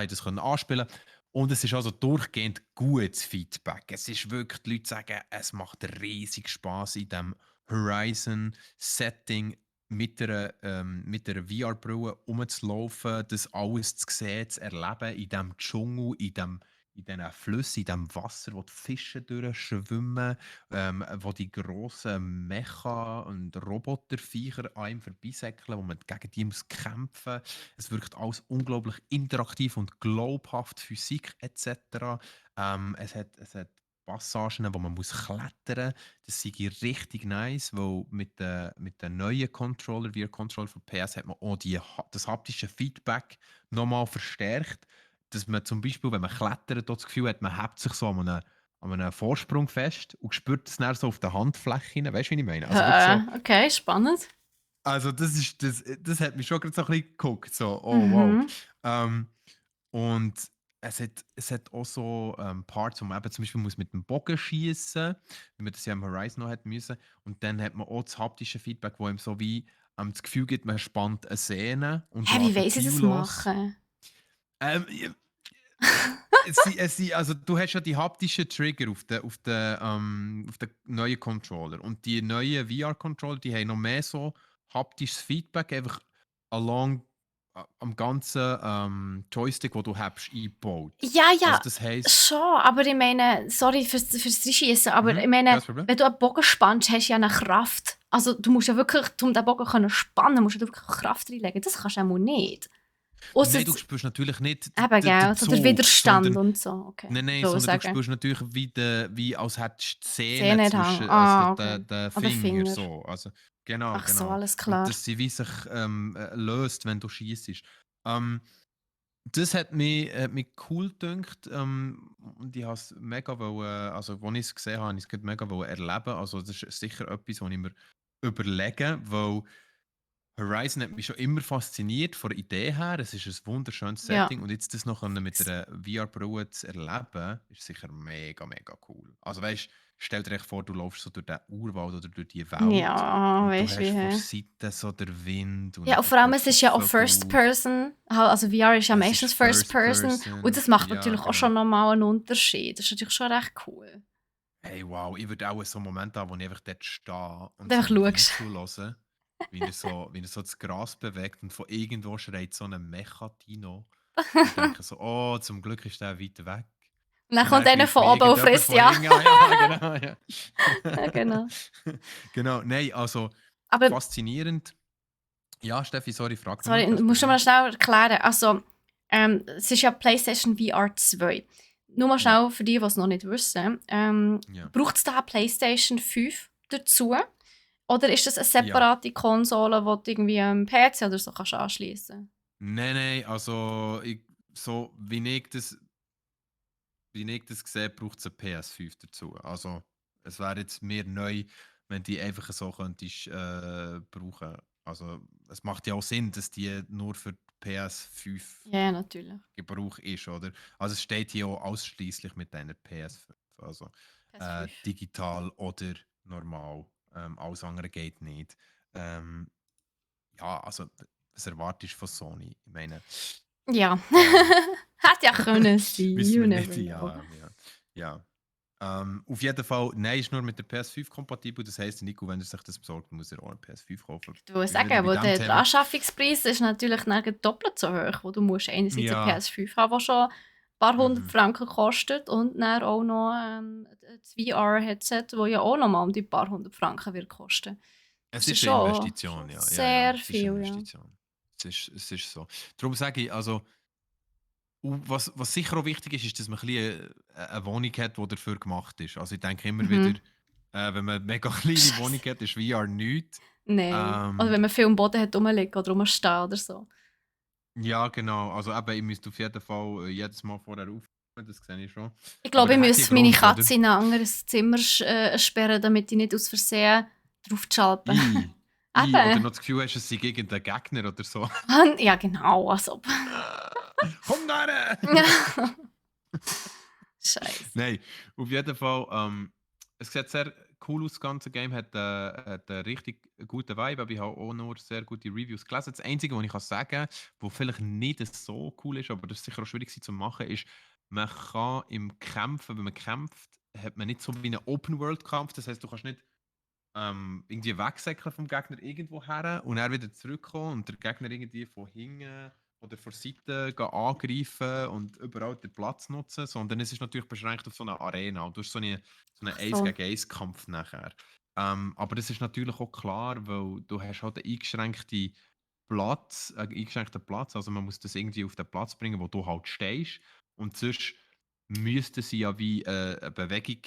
Das können anspielen. Und es ist also durchgehend gutes Feedback. Es ist wirklich, die Leute sagen, es macht riesig Spaß in diesem Horizon-Setting mit einer VR-Brille rumzulaufen, das alles zu sehen, zu erleben, in diesem Dschungel, in diesen Flüssen, in diesem Wasser, wo die Fische durchschwimmen, wo die grossen Mecha- und Roboterviecher an einem vorbeisäckeln, wo man gegen die muss kämpfen. Es wirkt alles unglaublich interaktiv und glaubhaft, Physik etc. Es hat Passagen, wo man muss klettern muss. Das sei richtig nice, weil mit den neuen Controller, wie Controller von PS, hat man auch das haptische Feedback nochmal verstärkt. Dass man zum Beispiel, wenn man klettert, das Gefühl hat, man hebt sich so an einem Vorsprung fest und spürt es dann so auf der Handfläche. Weißt du, wie ich meine? Also wirklich so.
Okay, spannend.
Also das hat mich schon gerade so ein bisschen geguckt. So, oh wow.
Mhm.
Ähm, und es hat auch so Parts, wo man eben zum Beispiel muss mit dem Bogen schießen, wie man das ja im Horizon noch hat müssen. Und dann hat man auch das haptische Feedback, wo einem so wie das Gefühl gibt, man spannt eine Sehne und
Hä, wie
lässt einen
weiss ich
Pfeil
das
los.
machen?
Ja, also du hast ja die haptischen Trigger auf den neuen Controller. Und die neuen VR-Controller, die haben noch mehr so haptisches Feedback, einfach am ganzen Joystick, wo du hast, eingebaut.
Ja,
Also
ja,
das heisst,
schon, aber ich meine, sorry fürs Reinschießen, aber ich meine,
kein Problem.
wenn du einen Bogen spannst, hast du ja eine Kraft. Also du musst ja wirklich, um den Bogen zu spannen, musst du wirklich Kraft reinlegen. Das kannst du einmal nicht. Ausser,
Nein, du spürst natürlich nicht
eben,
den
gell, so der
Zug,
Widerstand
sondern
und so. Okay,
nein,
ich will
sondern du
sagen.
spürst natürlich wie als hättest du die
Zähne
Zähne
nicht haben.
zwischen
Ah, okay.
den
An den
Fingern
Finger.
so. Also, genau,
Ach so,
genau.
alles
Und
klar.
dass sie wie sich löst, wenn du schießt. Ähm, das hat mich cool gedacht und ich habe es mega wollen, also als ich es gesehen habe, habe ich es mega wollen erleben. Also das ist sicher etwas, was ich mir überlege, weil Horizon hat mich schon immer fasziniert von der Idee her. Es ist ein wunderschönes
Ja.
Setting und jetzt das noch mit einer VR-Brille zu erleben, ist sicher mega, mega cool. Also weißt, stell dir echt vor, du läufst so durch den Urwald oder durch die Welt
Ja,
und du
weißt du
hast
wie.
vor
Hä?
Seite so der Wind
Ja,
und
und
du
vor allem,
hörst
es
so
ist
die
ja auch
Vögel.
First Person. Also VR ist ja
Es ist
meistens First
First
Person. Und
Person.
das macht
Ja,
natürlich auch
genau.
schon nochmal einen Unterschied. Das ist natürlich schon recht cool.
Hey, wow, ich würde auch so einen Moment haben, wo ich einfach dort stehe
Und
und so
einfach
einem Wein
schaust.
zulasse, wie er so das Gras bewegt und von irgendwo schreit so ein Mechatino. Und ich denke so, oh, zum Glück ist der weit weg.
Und dann
Und
kommt
dann
einer
greift
von
mich
oben und
irgendjemand
frisst
von
ja.
hinten an. Ja, genau, ja.
Ja, genau.
Genau, nein, also
Aber,
faszinierend. Ja, Steffi, sorry, frag nochmal,
sorry,
kein
musst du
Problem.
mal schnell erklären. Also, es ist ja PlayStation VR 2. Nur mal
Ja,
schnell für die, die es noch nicht wissen.
ja,
Braucht es da eine PlayStation 5 dazu? Oder ist das eine
ja.
separate Konsole, die du irgendwie am PC oder so kannst anschließen?
Nein, nein, also so wie ich das sehe, braucht es eine PS5 dazu. Also es wäre jetzt mehr neu, wenn die einfach so könntest brauchen. Also es macht ja auch Sinn, dass die nur für PS5
Ja, natürlich.
Gebrauch ist, oder? Also es steht hier auch ausschließlich mit einer PS5. Also
PS5.
digital oder normal. Alles andere geht nicht. Ähm, ja, also was erwartest du von Sony? Ich meine,
Ja.
ähm,
Hätte ja können sein.
wissen
You
wir nicht,
never know.
ja. Ja. Ja. Auf jeden Fall, nein, ist nur mit der PS5 kompatibel. Das heisst, Nico, wenn er sich das besorgt, muss er auch eine PS5 kaufen.
Ich würde
Wir sind wieder
sagen,
bei
wo
diesem
der
Thema.
Anschaffungspreis ist natürlich dann doppelt so hoch, wo du musst einerseits eine
Ja.
PS5 haben, die schon ein paar hundert
Mhm.
Franken kostet und dann auch noch das VR-Headset, das ja auch noch mal um die paar hundert Franken wird kosten.
Es
Das ist
ist eine
schon
Investition, ja. Ja, ja.
sehr
Es ist eine
viel, ja.
Investition. Es ist so. Darum sage ich, also, was sicher auch wichtig ist, ist, dass man ein bisschen eine Wohnung hat, die dafür gemacht ist. Also ich denke immer wieder,
Mhm.
wenn man eine mega kleine Wohnung
Scheiße.
hat, ist VR nichts.
Nein. Oder
Ähm,
wenn man viel am Boden hat rumliegen oder rumstehen oder so.
ja, genau. Also eben, ich müsste auf jeden Fall jedes Mal vorher aufnehmen, das sehe ich schon.
Ich
Aber
glaube,
der
ich
hat ja
muss meine
Grund, oder?
Katze in ein anderes Zimmer sperren, damit ich nicht aus Versehen draufschalten.
I, oder
Eben.
noch das Gefühl hast, es sei irgendein Gegner oder so.
Ja, genau. Also.
Komm da!
Scheiße.
Nein, auf jeden Fall. Es sieht sehr cool aus, das ganze Game. Hat einen richtig guten Vibe, aber ich habe auch nur sehr gute Reviews gelesen. Das Einzige, was ich kann sagen kann, was vielleicht nicht so cool ist, aber das ist sicher auch schwierig zu machen, ist, man kann im Kämpfen, wenn man kämpft, hat man nicht so wie einen Open-World-Kampf. Das heißt, du kannst nicht irgendwie wegsäckeln vom Gegner irgendwo her und er wieder zurückkommen und der Gegner irgendwie von hinten oder von Seite gehen angreifen und überall den Platz nutzen, sondern es ist natürlich beschränkt auf so eine Arena und du hast so einen
Ach
1
so.
gegen 1 Kampf nachher. Aber das ist natürlich auch klar, weil du hast halt einen eingeschränkten Platz, also man muss das irgendwie auf den Platz bringen, wo du halt stehst und sonst müssten sie ja wie eine Bewegung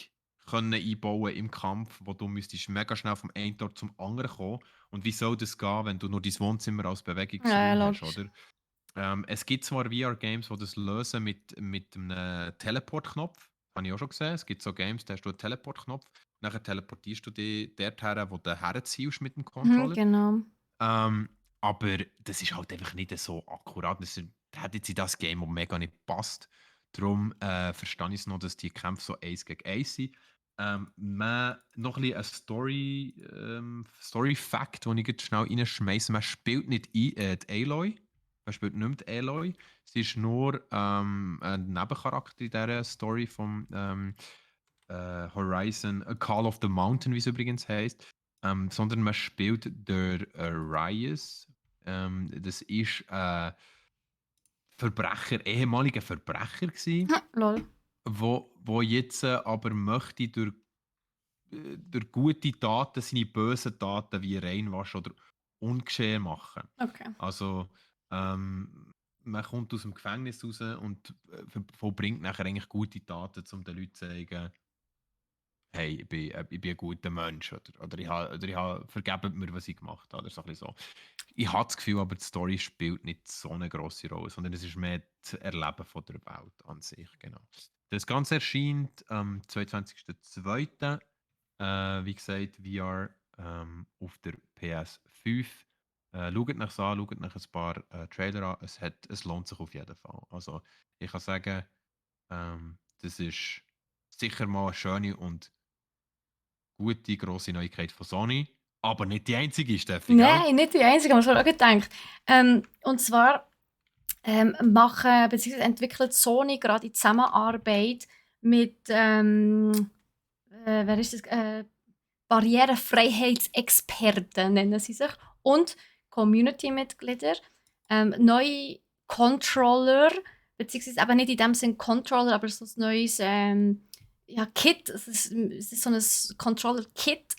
können einbauen im Kampf, wo du müsstest mega schnell vom einen Tor zum anderen kommen. Und wie soll das gehen, wenn du nur dein Wohnzimmer als
Ja, ja,
Bewegungsraum hast,
logisch.
oder? Es gibt zwar VR-Games, die das lösen mit einem Teleportknopf. Habe ich auch schon gesehen. Es gibt so Games, da hast du einen Teleportknopf. Nachher teleportierst du dich dorthin, wo du herziehst mit dem
Mhm,
Controller.
genau.
Ähm, aber das ist halt einfach nicht so akkurat. Das hat jetzt in das Game auch mega nicht gepasst. Darum verstehe ich es noch, dass die Kämpfe so 1 gegen 1 sind. Noch ein bisschen ein Story-Fact, den ich jetzt schnell reinschmeiße. Man spielt nicht die Aloy. Man spielt nicht mehr die Aloy. Sie ist nur ein Nebencharakter in dieser Story vom Horizon Call of the Mountain, wie es übrigens heißt. Sondern man spielt der Ryas. Das ist ehemaliger Verbrecher gewesen,
Lol.
wo jetzt aber möchte durch gute Taten seine bösen Taten wie reinwaschen oder ungeschehen machen.
Okay.
Also man kommt aus dem Gefängnis raus und vollbringt nachher eigentlich gute Taten, um den Leuten zu zeigen, hey, ich bin ein guter Mensch oder ich habe vergebt mir, was ich gemacht habe. Oder so ein bisschen so. Ich habe das Gefühl, aber die Story spielt nicht so eine grosse Rolle, sondern es ist mehr das Erleben von der Welt an sich. Genau. Das Ganze erscheint am 22.02. Wie gesagt, VR auf der PS5. Schaut nach an, schaut nach ein paar Trailer an. Es lohnt sich auf jeden Fall. Also ich kann sagen, das ist sicher mal eine schöne und gute, grosse Neuigkeit von Sony. Aber nicht die einzige, Steffi, gell?
Nein, nicht die einzige, habe ich schon auch gedacht. Und zwar machen bzw. entwickelt Sony gerade in Zusammenarbeit mit wer ist das? Barrierefreiheitsexperten nennen sie sich. Und Community-Mitglieder. Neue Controller, beziehungsweise eben nicht in dem Sinne Controller, aber so ein neues Kit. Es ist so ein Controller-Kit,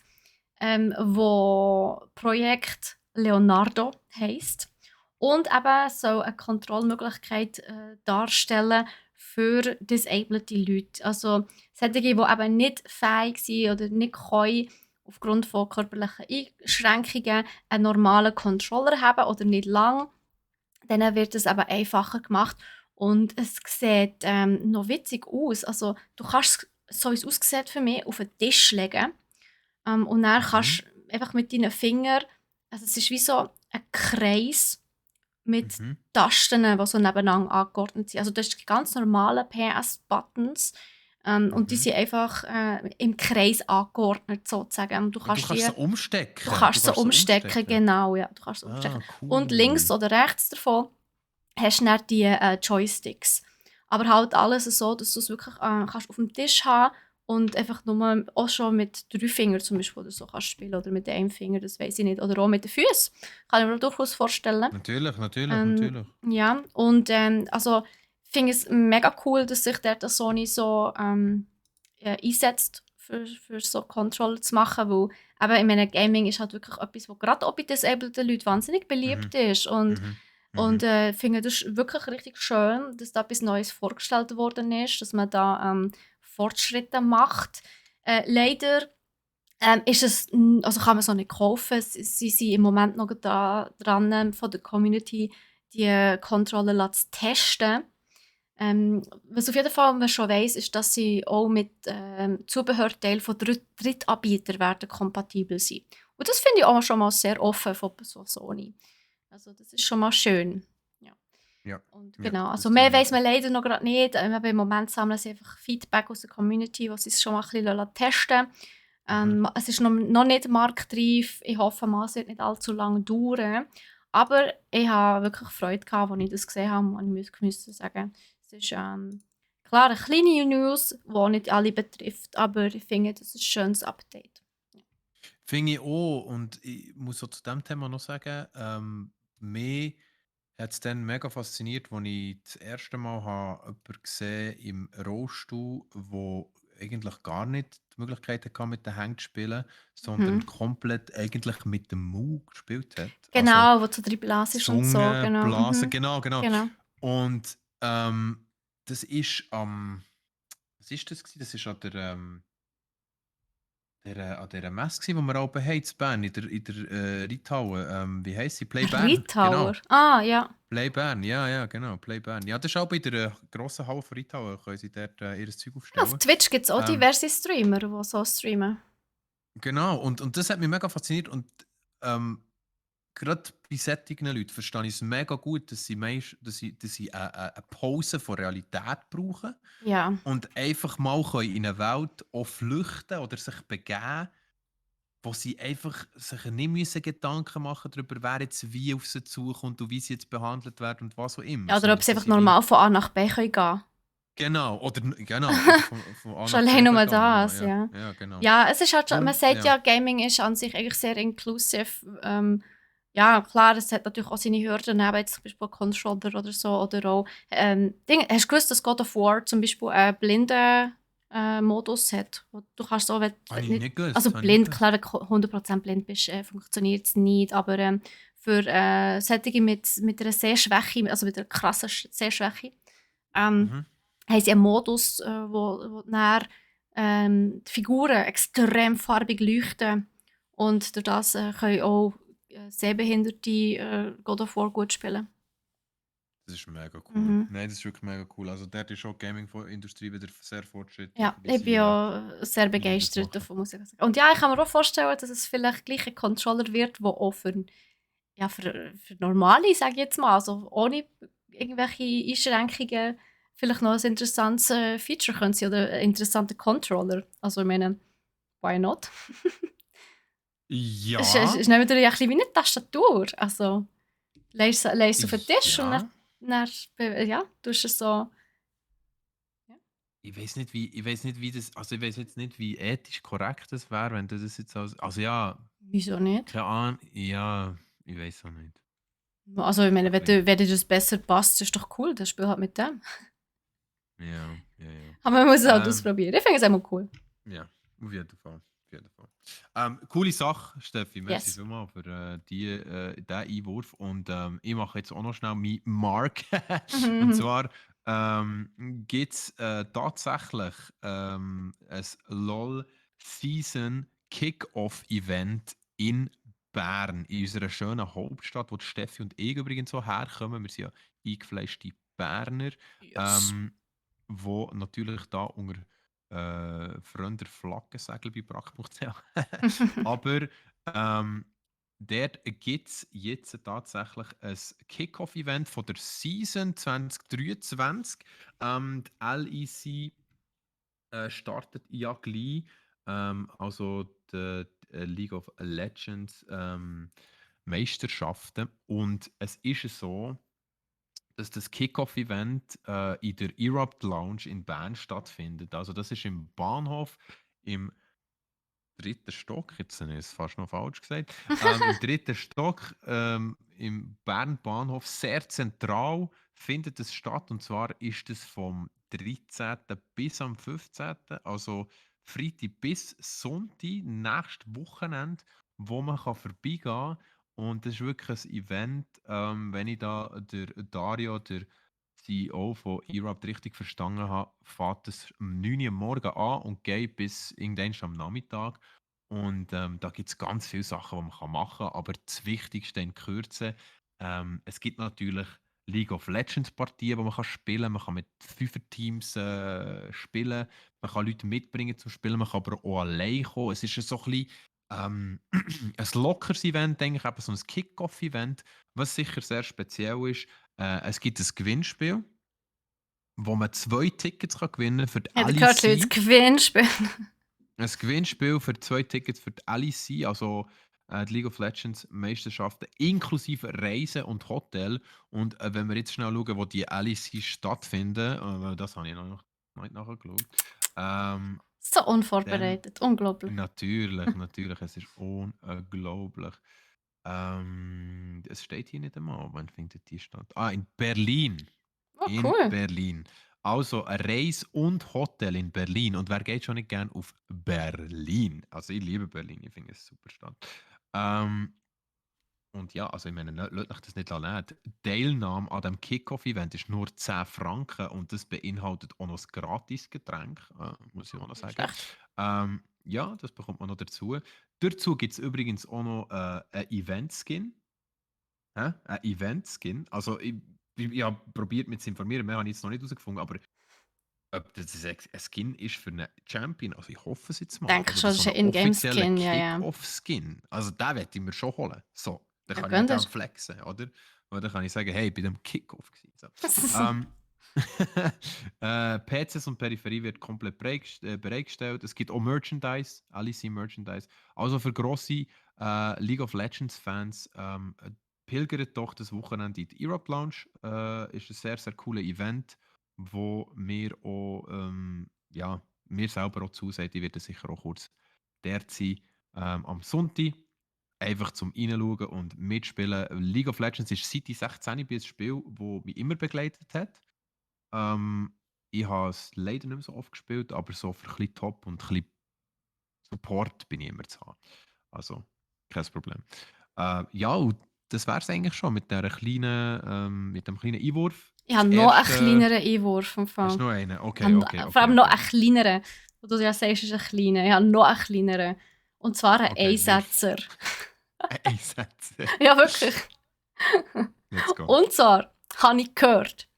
wo Projekt Leonardo heisst. Und eben so eine Kontrollmöglichkeit darstellen für disabled Leute. Also solche, die eben nicht fähig sind oder nicht können, aufgrund von körperlichen Einschränkungen einen normalen Controller haben oder nicht lang, dann wird es aber einfacher gemacht. Und es sieht noch witzig aus. Also du kannst es, so wie es aussieht für mich, auf den Tisch legen. Und dann kannst du einfach mit deinen Fingern, also es ist wie so ein Kreis mit Tasten, die so nebeneinander angeordnet sind. Also das sind ganz normale PS-Buttons. Und die sind einfach im Kreis angeordnet, sozusagen. Und
du kannst sie umstecken.
Du kannst sie umstecken, genau. Ja, du kannst umstecken. Cool. Und links oder rechts davon hast du dann die Joysticks. Aber halt alles so, dass du es wirklich kannst auf dem Tisch haben und einfach nur auch schon mit 3 Fingern zum Beispiel oder so kannst spielen oder mit einem Finger, das weiß ich nicht. Oder auch mit den Füßen, kann ich mir durchaus vorstellen.
Natürlich.
Ja, und also ich finde es mega cool, dass sich der Sony so einsetzt, für so Controller zu machen, weil eben in meinem Gaming ist halt wirklich etwas, was gerade auch bei disableden Leuten wahnsinnig beliebt ist. Und ich finde das wirklich richtig schön, dass da etwas Neues vorgestellt worden ist, dass man da Fortschritte macht. Leider ist es, also kann man es noch nicht kaufen. Sie sind im Moment noch dran, von der Community die Controller zu testen. Was auf jeden Fall man schon weiss, ist, dass sie auch mit Zubehörteilen von Drittanbietern werden kompatibel sein. Und das finde ich auch schon mal sehr offen von so Sony. Also das ist schon mal schön.
Ja.
Und genau, also mehr weiss man leider noch gerade nicht. Im Moment sammeln sie einfach Feedback aus der Community, wo sie es schon mal ein bisschen testen lassen. Es ist noch nicht marktreif. Ich hoffe mal, es wird nicht allzu lange dauern. Aber ich habe wirklich Freude gehabt, als ich das gesehen habe, und ich musste sagen, es ist klar eine kleine News, die nicht alle betrifft, aber ich finde, das ist ein schönes Update.
Finde ich auch. Und ich muss auch zu diesem Thema noch sagen, mich hat es dann mega fasziniert, als ich das erste Mal jemanden gesehen im Rollstuhl, wo eigentlich gar nicht die Möglichkeit hatte, mit den Händen zu spielen, sondern komplett eigentlich mit dem Mund gespielt hat.
Genau, wo du drin blasest und so.
Zunge,
Genau.
Blasen, genau. Und das ist was ist das gewesen? Das ist an dieser Messe, die wir oben haben, in Bern, in der Reithalle. Wie heisst sie? Play Bern.
Reithalle?
Genau.
Ah, ja.
Play Bern, ja, genau. Play Bern. Ja, das ist auch bei der grossen Halle von Reithalle, können sie dort ihr Zeug aufstellen.
Auf Twitch gibt es auch diverse Streamer, die so streamen.
Genau, und das hat mich mega fasziniert. Und gerade bei solchen Leuten verstehe ich es mega gut, dass sie eine Pause von Realität brauchen.
Ja.
Und einfach mal in eine Welt auch flüchten oder sich begeben, wo sie einfach sich nicht müssen Gedanken machen darüber, wer jetzt wie auf sie zukommt und wie sie jetzt behandelt werden und was auch immer.
Ja, oder ob sie einfach normal von A nach B gehen können.
Genau, oder von A nach
schon allein nur das, ja.
Ja, genau.
Ja, es ist halt schon, man sagt ja, Gaming ist an sich eigentlich sehr inklusiv. Ja, klar, es hat natürlich auch seine Hürden, eben jetzt zum Beispiel Controller oder so, oder auch hast du gewusst, dass God of War zum Beispiel einen blinden Modus hat? Wo du kannst auch, wenn
nicht gewusst,
also blind, klar, 100% blind bist, funktioniert es nicht, aber für solche mit einer Sehschwäche, also mit einer krassen Sehschwäche, haben sie einen Modus, wo dann, die Figuren extrem farbig leuchten und durch das können auch Sehbehinderte God of War gut spielen.
Das ist mega cool. Nein, das ist wirklich mega cool. Also dort ist auch die Gaming-Industrie wieder sehr fortschrittlich.
Ja, ich bin auch sehr begeistert davon, muss ich sagen. Und ja, ich kann mir auch vorstellen, dass es vielleicht gleich ein Controller wird, der auch für Normale, sage ich jetzt mal, also ohne irgendwelche Einschränkungen, vielleicht noch ein interessantes Feature können sein oder ein interessanter Controller. Also ich meine, why not?
Ja.
Es ist nicht wieder ein bisschen wie eine Tastatur. Also, legst es auf den Tisch und dann tust du es so. Ja.
ich weiß nicht, wie das, also ich weiß jetzt nicht, wie ethisch korrekt das wäre, wenn du das jetzt also ja,
Wieso nicht?
keine Ahnung, ja, ich weiß auch nicht.
Also, ich
So
meine,
ein bisschen,
wenn dir das besser passt, ist doch cool, das Spiel halt mit dem.
ja, ja, ja.
Aber man muss es halt
Ähm,
ausprobieren. Ich finde es immer cool.
ja, auf jeden Fall. Auf jeden Fall. Coole Sache, Steffi. Merci
Yes.
vielmals für diesen Einwurf. Und ich mache jetzt auch noch schnell meinen Mark. Und
Mhm.
zwar gibt es tatsächlich ein LOL Season Kick-Off-Event in Bern, in unserer schönen Hauptstadt, wo die Steffi und ich übrigens so herkommen. Wir sind ja eingefleischte Berner,
Yes.
ähm, wo natürlich da unter früher Flaggensegel bei brack.ch. Aber dort gibt es jetzt tatsächlich ein Kick-Off-Event von der Season 2023. Die LEC startet ja gleich. Also die League of Legends Meisterschaften. Und es ist so, dass das Kickoff-Event in der Erupt Lounge in Bern stattfindet. Also das ist im Bahnhof im dritten Stock, jetzt habe ich es fast noch falsch gesagt, im dritten Stock im Bern Bahnhof, sehr zentral findet es statt. Und zwar ist es vom 13. bis am 15., also Freitag bis Sonntag, nächstes Wochenende, wo man kann vorbeigehen kann. Und das ist wirklich ein Event, wenn ich da der Dario, der CEO von eRap richtig verstanden habe, fährt es um 9 Uhr am Morgen an und geht bis irgendwann am Nachmittag. Und da gibt es ganz viele Sachen, die man machen kann. Aber das Wichtigste in Kürze, es gibt natürlich League of Legends Partien, die man kann spielen kann. Man kann mit Fünfer-Teams spielen. Man kann Leute mitbringen zum Spielen. Man kann aber auch allein kommen. Es ist so ein bisschen ein lockeres Event, denke ich, eben so ein Kick-Off-Event, was sicher sehr speziell ist. Es gibt ein Gewinnspiel, wo man 2 Tickets kann gewinnen für die
Hat er gehört, Leute,
LEC.
Gewinnspiel?
Ein Gewinnspiel für 2 Tickets für die LEC, also die League of Legends Meisterschaften, inklusive Reisen und Hotel. Und wenn wir jetzt schnell schauen, wo die LEC stattfinden, das habe ich noch nicht nachgeschaut,
So
dann
unvorbereitet, unglaublich.
natürlich, natürlich, es ist unglaublich. Es steht hier nicht einmal, wann findet die statt? Ah, in Berlin.
Oh,
In
cool.
Berlin. Also ein Reis und Hotel in Berlin. Und wer geht schon nicht gern auf Berlin? Also ich liebe Berlin, ich finde es eine super Stadt. Ähm, und ja, also ich meine, lasst euch das nicht nehmen. Die Teilnahme an dem Kick-Off-Event ist nur 10 Franken und das beinhaltet auch noch ein Gratis-Getränk, muss ich auch noch
Nicht
sagen.
schlecht.
Ja, das bekommt man noch dazu. Dazu gibt es übrigens auch noch einen Event-Skin. Ein Event-Skin. Also ich habe probiert, mich zu informieren, mehr habe ich jetzt noch nicht herausgefunden, aber ob das ein Skin ist für einen Champion, also ich hoffe es jetzt
Ich
mal.
denke
Also
schon,
das
das
so
ist
einen
ein
offiziellen
Ingame-Skin, ja, ja.
Kick-Off-Skin. Also den werde ich mir schon holen. So, dann
Ja,
kann ich mit
gönnt ihr.
dem flexen, oder? Und dann kann ich sagen, hey, ich bin am Kick-Off gewesen. So. Ähm, PCs und Peripherie wird komplett bereitgestellt. Es gibt auch Merchandise, LEC Merchandise. Also für grosse League of Legends Fans, pilgert doch das Wochenende in die Europe Lounge. Ist ein sehr, sehr cooles Event, wo mir auch, ja, mir selber auch zusagt. Ich werde sicher auch kurz dort sein. Am Sonntag. Einfach zum Reinschauen und mitspielen. League of Legends ist seit ich 16 bin ein Spiel, das mich immer begleitet hat. Ähm, ich habe es leider nicht mehr so oft gespielt, aber so für ein bisschen Top und ein bisschen Support bin ich immer zu haben. Also, kein Problem. Ja, und das wäre es eigentlich schon mit dem kleinen Einwurf.
Ich
Das
habe noch einen
erste.
kleineren Einwurf im
Hast
Fall.
du noch einen?
Ich
Okay,
habe
okay,
vor
okay,
allem noch
okay.
einen kleineren. Wo du ja sagst, ist ein kleiner. Ich habe noch einen kleineren. Und zwar einen
Okay, wirf.
Einsetzer.
Einsätze.
Ja, wirklich.
Let's go.
Und zwar habe ich gehört,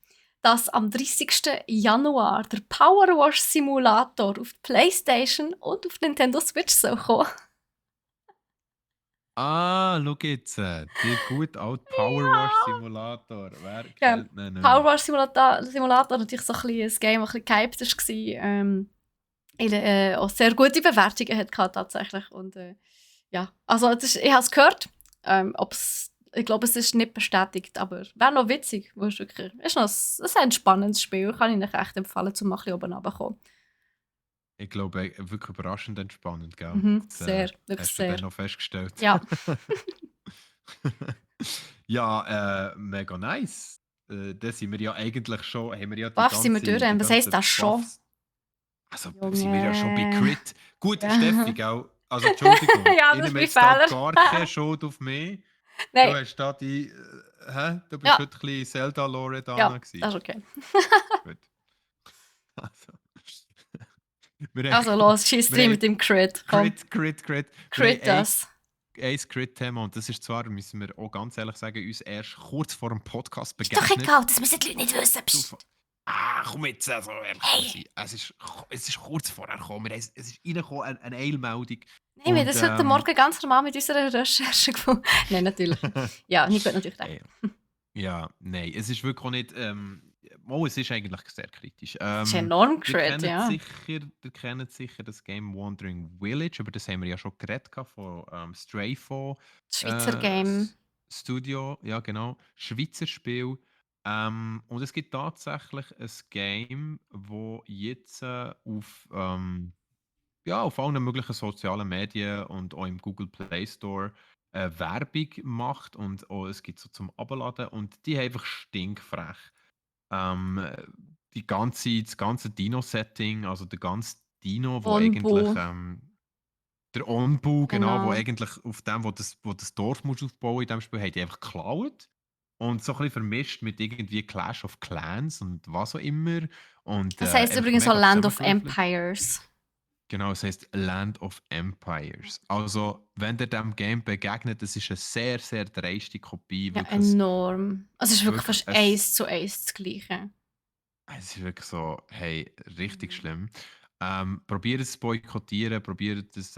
dass am 30. Januar der Power Wash Simulator auf die PlayStation und auf die Nintendo Switch soll kommen.
Ah, schau jetzt. Der gute alte Power Wash Simulator. Wer
Ja,
kennt ihn
Power
nicht?
Wash Simulator natürlich so ein, bisschen ein Game, das ein bisschen gehypt war. Auch sehr gute Bewertungen hat tatsächlich. Und ja, also ich habe es gehört. Ob es Ich glaube, es ist nicht bestätigt, aber wäre noch witzig. Ist noch ein entspannendes Spiel. Kann ich euch echt empfehlen, um mal ein bisschen oben runterzukommen.
Ich glaube, wirklich überraschend entspannend, gell? Das
Sehr, wirklich
hast du dann
sehr.
noch festgestellt.
Ja.
Ja, mega nice. Da sind wir ja eigentlich schon, haben wir ja
Buff sind wir durch. Was heisst das schon?
Buffs. Also sind wir ja schon bei
Junge.
Crit. Gut,
Ja.
Steffi, gell? Also Entschuldigung,
Ja,
ich
das ist
nehme
mein
jetzt da
Fehler.
gar keine Schuld auf mich. Du
Nein.
hast da die, du bist
Ja.
heute ein bisschen Zelda-Loredana
Ja,
gewesen.
das ist okay.
Gut. Also. Wir
Also
haben,
los, schieß
wir
rein
haben
mit dem Crit. Komm,
Crit. Wir
Crit
haben
das.
ein Crit-Thema und das ist zwar, müssen wir auch ganz ehrlich sagen, uns erst kurz vor dem Podcast
Ist doch
begegnet.
egal, das müssen die Leute nicht wissen. Psst.
Komm jetzt, also ehrlich sein. Es ist kurz vorher gekommen. Es ist reingekommen, eine Eilmeldung.
Nein, wir haben das heute Morgen ganz normal mit unserer Recherche gefunden. Nein, natürlich. Ja, Nico hat natürlich recht.
Ja, nein, es ist wirklich auch nicht. Es ist eigentlich sehr kritisch.
Das ist enorm
Ihr
Crit, ja.
kennt sicher das Game Wandering Village, über das haben wir ja schon geredet von Strayfall.
Das Schweizer Game.
Studio, ja genau. Schweizer Spiel. Und es gibt tatsächlich ein Game, wo jetzt auf allen möglichen sozialen Medien und auch im Google Play Store Werbung macht und auch, es gibt so zum Abladen und die haben einfach stinkfrech. Ähm, das ganze Dino-Setting, also der ganze Dino, wo eigentlich
Onbu.
der Onbu, genau, wo
Genau.
eigentlich auf dem, wo das Dorf muss aufbauen in dem Spiel, haben die einfach geklaut. Und so ein bisschen vermischt mit irgendwie Clash of Clans und was auch immer. Und
Das heisst
einfach
übrigens auch
mega
Land of
zusammengewürfelt.
Empires.
Genau, es heißt Land of Empires. Also, wenn ihr dem Game begegnet, das ist eine sehr, sehr dreiste Kopie.
Ja,
Wirklich,
enorm. Also es ist wirklich fast
es
1:1 das Gleiche.
ist wirklich so, hey, richtig schlimm. Probiert es zu boykottieren, probiert es,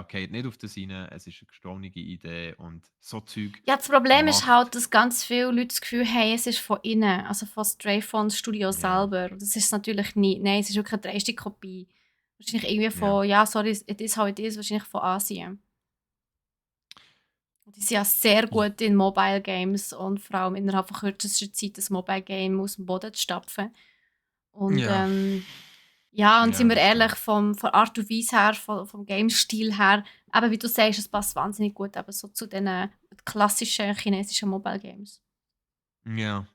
geht nicht auf das rein, es ist eine gestohnige Idee und so Zeug
Ja, das Problem ist
macht.
halt, dass ganz viele Leute das Gefühl haben, es ist von innen, also von Strayfons Studio
Ja,
selber. Und das ist es natürlich nicht. Nein, es ist wirklich eine dreiste Kopie. Wahrscheinlich irgendwie
ja.
von, ja, sorry, it is how it is, wahrscheinlich von Asien. Und die sind ja sehr gut in Mobile Games und vor allem innerhalb von kürzester Zeit das Mobile Game aus dem Boden zu stapfen. Und
Ja,
ja, und
ja,
sind wir
das
ehrlich,
stimmt.
von der Art und Weise her, vom Game-Stil her, eben wie du sagst, es passt wahnsinnig gut eben so zu den klassischen chinesischen Mobile Games.
Ja.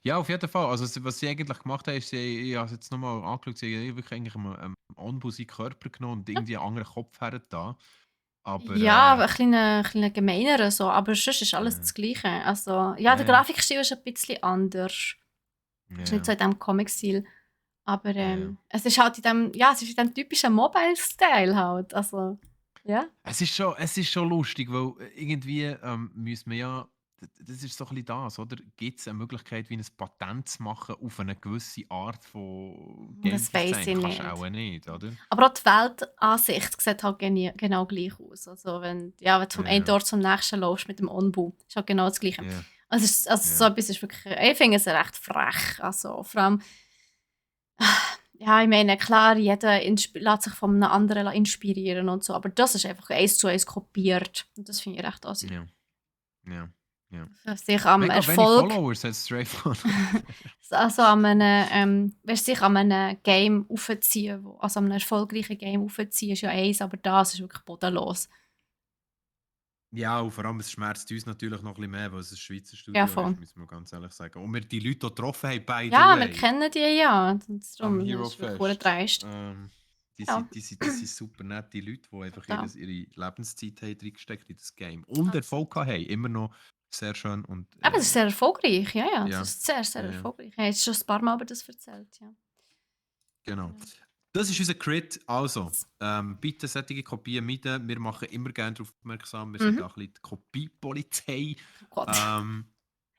Ja, auf jeden Fall. Also, was sie eigentlich gemacht haben, ist, ich habe es jetzt nochmal angeschaut, sie haben wirklich eigentlich einen Onbu seinen Körper genommen und irgendwie einen anderen Kopf her da. Aber,
Ja, aber ein bisschen gemeinere so, aber sonst ist alles
ja,
das Gleiche. Also, ja, der
ja,
Grafikstil ist ein bisschen anders. Ist nicht so
ja,
in diesem Comic-Stil. Aber
ja.
es ist halt es ist in dem typischen Mobile-Style halt. Also, ja.
Es ist schon lustig, weil irgendwie müssen wir ja, das ist so ein bisschen das, oder? Gibt es eine Möglichkeit, wie ein Patent zu machen auf eine gewisse Art von Game
Das weiß
Design?
ich
Kannst du
nicht.
auch nicht, oder?
Aber auch die Weltansicht sieht halt genau gleich aus. Also wenn du vom einen
Ja,
Ort zum nächsten läufst mit dem Onbu, ist halt genau das Gleiche.
ja,
Also so
ja.
etwas ist wirklich, ich finde es recht frech. Also vor allem, ja, ich meine, klar, jeder lässt sich von einem anderen inspirieren und so, aber das ist einfach 1:1 kopiert. Und das finde ich recht assi.
Ja, ja, ja.
Sich am
Mega wenig
Erfolg,
Followers hat Strayfall.
also an einem, sich an einem Game aufziehen, also an einem erfolgreichen Game aufziehen, ist ja eins, aber das ist wirklich bodenlos.
Ja, und vor allem, es schmerzt uns natürlich noch ein bisschen mehr, weil es ein Schweizer
Ja,
Studio
voll.
ist, müssen wir ganz ehrlich sagen. Und wir die Leute auch getroffen haben, by the
Ja, wir
way,
kennen die ja. Und
am
darum
Hero
ist es wirklich verdammt
Fest.
dreist. Ja,
Die sind super nette Leute, die einfach
total.
ihre Lebenszeit haben reingesteckt in das Game und Erfolg
Absolut.
haben. Immer noch sehr schön und
Aber es ist sehr erfolgreich, ja, ja. Es
ja,
ist sehr, sehr
ja, ja,
erfolgreich. Ich habe jetzt schon ein paar Mal über das erzählt, ja.
genau.
Ja.
Das ist unser Crit. Also,
Yes.
bitte solche Kopien meiden. Wir machen immer gerne darauf aufmerksam. Wir sind
Mhm.
da ein bisschen die Kopiepolizei.
Oh Gott.
Ähm,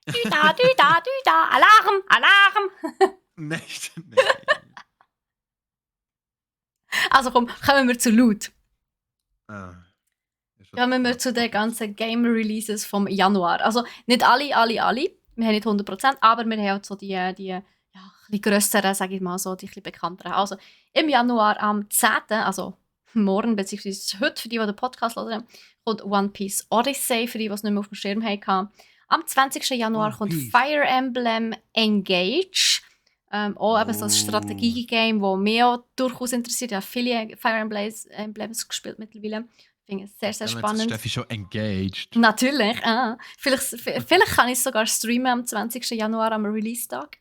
Düda, düda, düda, Alarm, Alarm!
nein, nein.
Also komm, kommen wir zu Loot.
Ah, ist schon
Kommen wir
knapp.
zu den
Okay.
ganzen Game-Releases vom Januar. Also nicht alle. Wir haben nicht 100%, aber wir haben auch so die ja, ein bisschen grösseren, sage ich mal so, die ein bisschen bekannteren. Also im Januar am 10., also morgen, beziehungsweise heute, für die den Podcast hören, kommt One Piece Odyssey, für die es nicht mehr auf dem Schirm hatten. Am 20. Januar
One
kommt
Piece.
Fire Emblem Engage. Auch eben so ein Strategie-Game, das mich auch durchaus interessiert. Ich habe viele Fire Emblems gespielt mittlerweile. Ich finde es sehr, sehr spannend.
Steffi schon engaged.
Natürlich. Vielleicht kann ich es sogar streamen am 20. Januar am Release-Tag.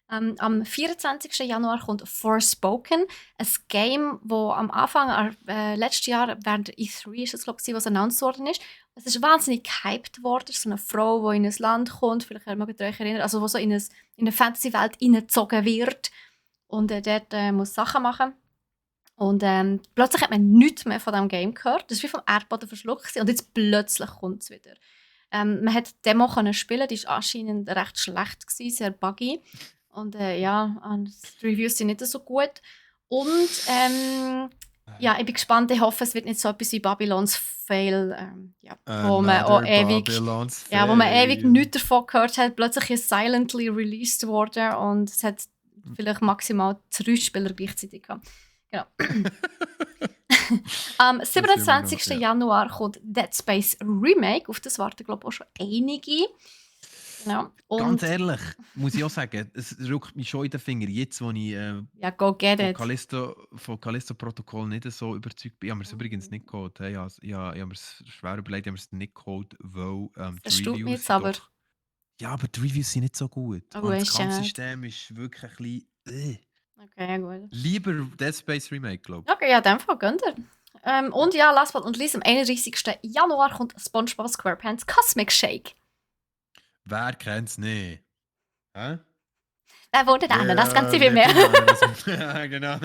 Am 24. Januar kommt Forspoken, ein Game, das am Anfang, letztes Jahr, während der E3 ist es, glaube ich, was announced worden ist. Es ist wahnsinnig gehypt worden. Es ist so eine Frau, die in ein Land kommt, vielleicht mögt ihr euch erinnern, also die so in eine Fantasy-Welt hineingezogen wird und dort muss Sachen machen. Und plötzlich hat man nichts mehr von diesem Game gehört. Das war wie vom Erdboden verschluckt und jetzt plötzlich kommt es wieder. Man hat die Demo spielen, die war anscheinend recht schlecht, sehr buggy. Und die Reviews sind nicht so gut. Und ich bin gespannt. Ich hoffe, es wird nicht so etwas wie Babylons Fail, wo man auch ewig nichts davon gehört hat. Plötzlich ist silently released worden und es hat vielleicht maximal 3 Spieler gleichzeitig gehabt. Genau. Am 27. Januar kommt Dead Space Remake. Auf das warten, glaube ich, auch schon einige. Genau.
Ganz ehrlich, muss ich auch sagen, es rückt mich schon in den Finger. Jetzt, wo ich von Callisto-Protokoll nicht so überzeugt bin. Ich habe mir es übrigens nicht geholt. Ich habe mir es schwer überlegt, ich habe mir es nicht geholt, weil
die Reviews aber...
Ja, aber die Reviews sind nicht so gut.
Oh,
und das Kampfsystem ist wirklich ein bisschen...
Okay, gut.
Lieber Dead Space Remake, glaube ich.
Okay, ja, in dem Fall gönnt ihr. Und ja, last but not least, am 31. Januar kommt SpongeBob SquarePants Cosmic Shake.
Wer kennt es nicht? Hä?
Wer wurde da? Das Ganze viel mehr.
Ja, genau.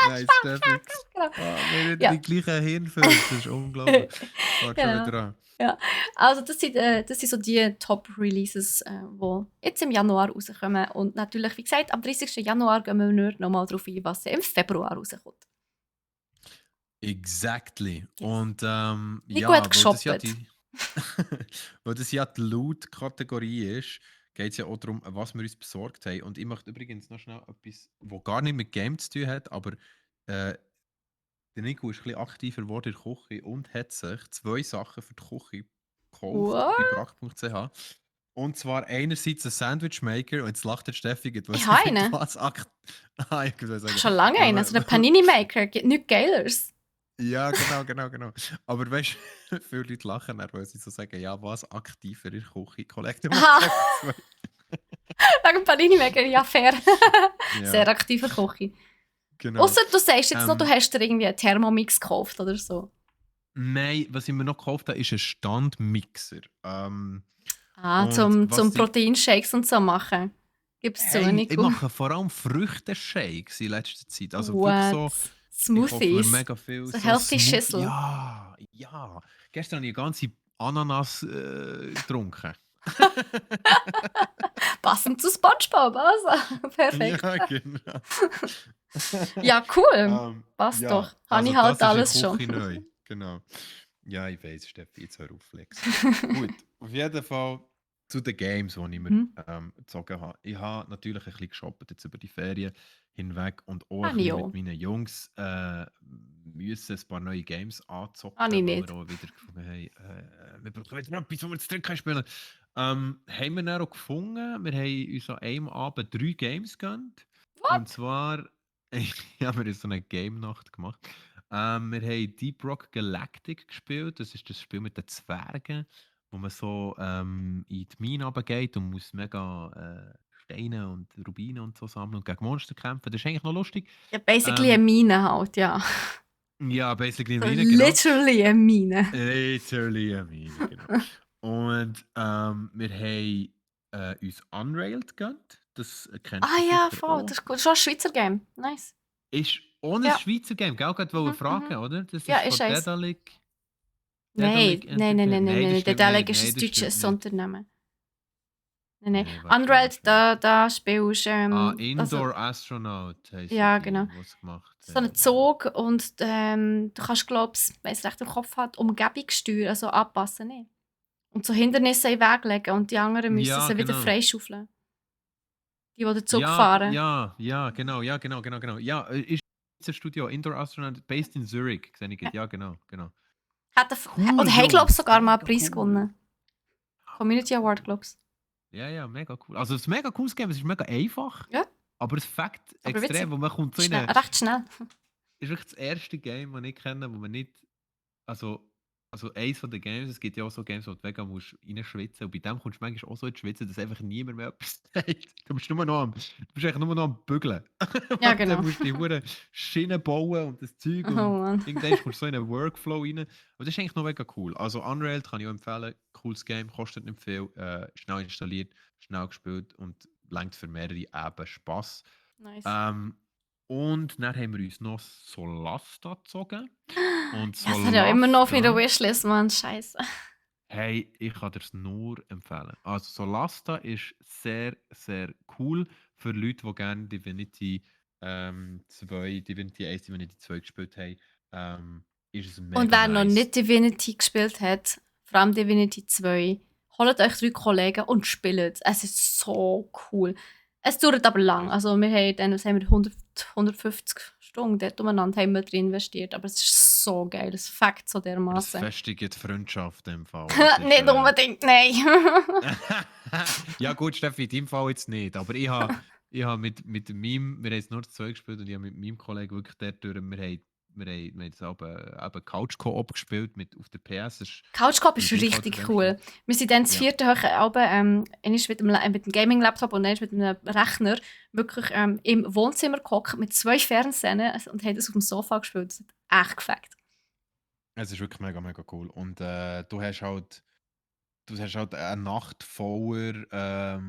Nice,
genau. Wir haben die gleichen Hirnvögel, das ist unglaublich.
Genau. Ja. Also das sind so die Top-Releases, die jetzt im Januar rauskommen. Und natürlich, wie gesagt, am 30. Januar gehen wir nur noch mal darauf ein, was im Februar rauskommt.
Exactly.
Yes.
Und
Wie gut geshoppt.
Weil das ja die Loot-Kategorie ist, geht es ja auch darum, was wir uns besorgt haben. Und ich möchte übrigens noch schnell etwas, das gar nicht mit Game zu tun hat, aber der Nico ist ein bisschen aktiver geworden in der Küche und hat sich 2 Sachen für die Küche gekauft bei bracht.ch. Und zwar einerseits ein Sandwich-Maker, und jetzt lacht der Steffi, was
ich habe einen. Schon lange einen, also einen Panini-Maker, gibt nichts Geileres.
Ja, genau. Aber weißt du, viele Leute lachen, weil sie so sagen, ja, was aktiver in der Küche, Kollekte.
Wegen Panini-Maker, ja, fair. Ja. Sehr aktiver Küche. Genau. Ausser du sagst jetzt noch, du hast dir irgendwie einen Thermomix gekauft oder so.
Nein, was ich mir noch gekauft habe, ist ein Standmixer.
Zum Proteinshakes und so machen. Gib's zu, Nico?
Ich mache vor allem Früchteshakes in letzter Zeit. Also wirklich so...
Smoothies.
Mega viel
so healthy Schüssel.
Ja. Gestern habe ich eine ganze Ananas getrunken.
Passend zu SpongeBob, also. Perfekt.
Ja, genau.
Ja, cool. Passt doch. Habe ich halt alles schon.
Neu. Genau. Ja, ich weiß, Steffi, jetzt hör auf Flex. Gut, auf jeden Fall zu den Games, die ich mir gezogen habe. Ich habe natürlich ein bisschen geshoppt jetzt über die Ferien hinweg und auch mit meinen Jungs müssen ein paar neue Games anzocken,
weil wir
auch wieder gefunden haben, wir brauchen wieder etwas, wo wir zu dritt spielen können. Haben wir dann auch gefunden, wir haben uns an einem Abend 3 Games gegönnt. Und zwar, wir haben so eine Game-Nacht gemacht. Wir haben Deep Rock Galactic gespielt, das ist das Spiel mit den Zwergen, wo man so in die Mine runtergeht und muss mega Steine und Rubine und so sammeln und gegen Monster kämpfen. Das ist eigentlich noch lustig.
Ja, basically eine Mine halt, ja.
Ja, basically eine Mine, genau.
Literally eine Mine.
Literally eine Mine, genau. Und wir haben uns Unrailed gegönnt. Das kennst du
ja, voll. Das ist gut. Schon ein Schweizer Game. Nice.
Ist ohne Schweizer Game, gell? Ich wollte fragen, oder? Das ist von Daedalic.
Nein. Daedalic ist ein deutsches Unternehmen. Nein. Unrailed, da spielst du...
Indoor Astronaut heisst
ja, genau.
Gemacht.
So ein Zug und du kannst, glaube ich, wenn es recht im Kopf hat, Umgebung steuern, also anpassen. Nicht? Und so Hindernisse in den Weg legen und die anderen müssen sie wieder freischaufeln. Die den Zug fahren.
Ja, genau. Ja, ist Studio, Indoor Astronaut, based in Zurich. Sehe ich
Ja.
jetzt. Ja, genau.
Oder
Cool,
haben, glaube ich, sogar mal einen
mega
Preis
cool.
gewonnen. Community Award, glaube ich.
Ja, mega cool. Also es ist ein mega cooles Game, es ist mega einfach,
Ja,
aber es fängt
aber witzig.
extrem, wo man kommt so in eine...
Recht schnell.
Ist wirklich das erste Game, das ich kenne, wo man nicht... Also eins von den Games, es gibt ja auch so Games, wo du mega musst reinschwitzen und bei dem kommst du manchmal auch so ins Schwitzen, dass einfach niemand mehr etwas sagt. Du bist eigentlich nur noch am Bügeln.
Ja,
Und
genau.
dann musst du die hure Schienen bauen und das Zeug
Oh
und
Mann.
irgendwann kommst du so in einen Workflow rein. Aber das ist eigentlich noch mega cool. Also Unreal kann ich auch empfehlen, cooles Game, kostet nicht viel, schnell installiert, schnell gespielt und lenkt für mehrere Eben Spass.
Nice.
Und dann haben wir uns noch Solasta gezogen. Und
Ja, das hat ja immer noch auf meiner
Solasta,
Wishlist, Mann. Scheiße.
hey, ich kann dir es nur empfehlen. Also Solasta ist sehr, sehr cool für Leute, die gerne Divinity 2, Divinity 1, Divinity 2 gespielt haben. Ist es
Und
mega
wer noch
nice.
nicht Divinity gespielt hat, vor allem Divinity 2, holt euch 3 Kollegen und spielt. Es ist so cool. Es dauert aber lang. Also wir haben dann, was haben wir, 150 Stunden dort umeinander haben wir drin investiert. Aber es ist so geil. Es fängt so
Das
dermaßen.
festigt die Freundschaft im Fall.
Nicht unbedingt, nein.
Ja gut, Steffi, in deinem Fall jetzt nicht. Aber ich habe mit meinem, wir haben jetzt nur das 2 gespielt und ich habe mit meinem Kollegen wirklich dort durch, wir haben jetzt eben Couch-Koop gespielt auf der PS.
Couch-Coop ist
Im Fall
richtig
das
cool. Wir sind dann das
Ja.
4. hoch, einmal mit dem Gaming-Laptop und dann mit einem Rechner wirklich im Wohnzimmer gehockt mit 2 Fernsehern und haben das auf dem Sofa gespielt. Das hat echt gefällt.
Es ist wirklich mega, mega cool. Und du hast halt eine Nacht voller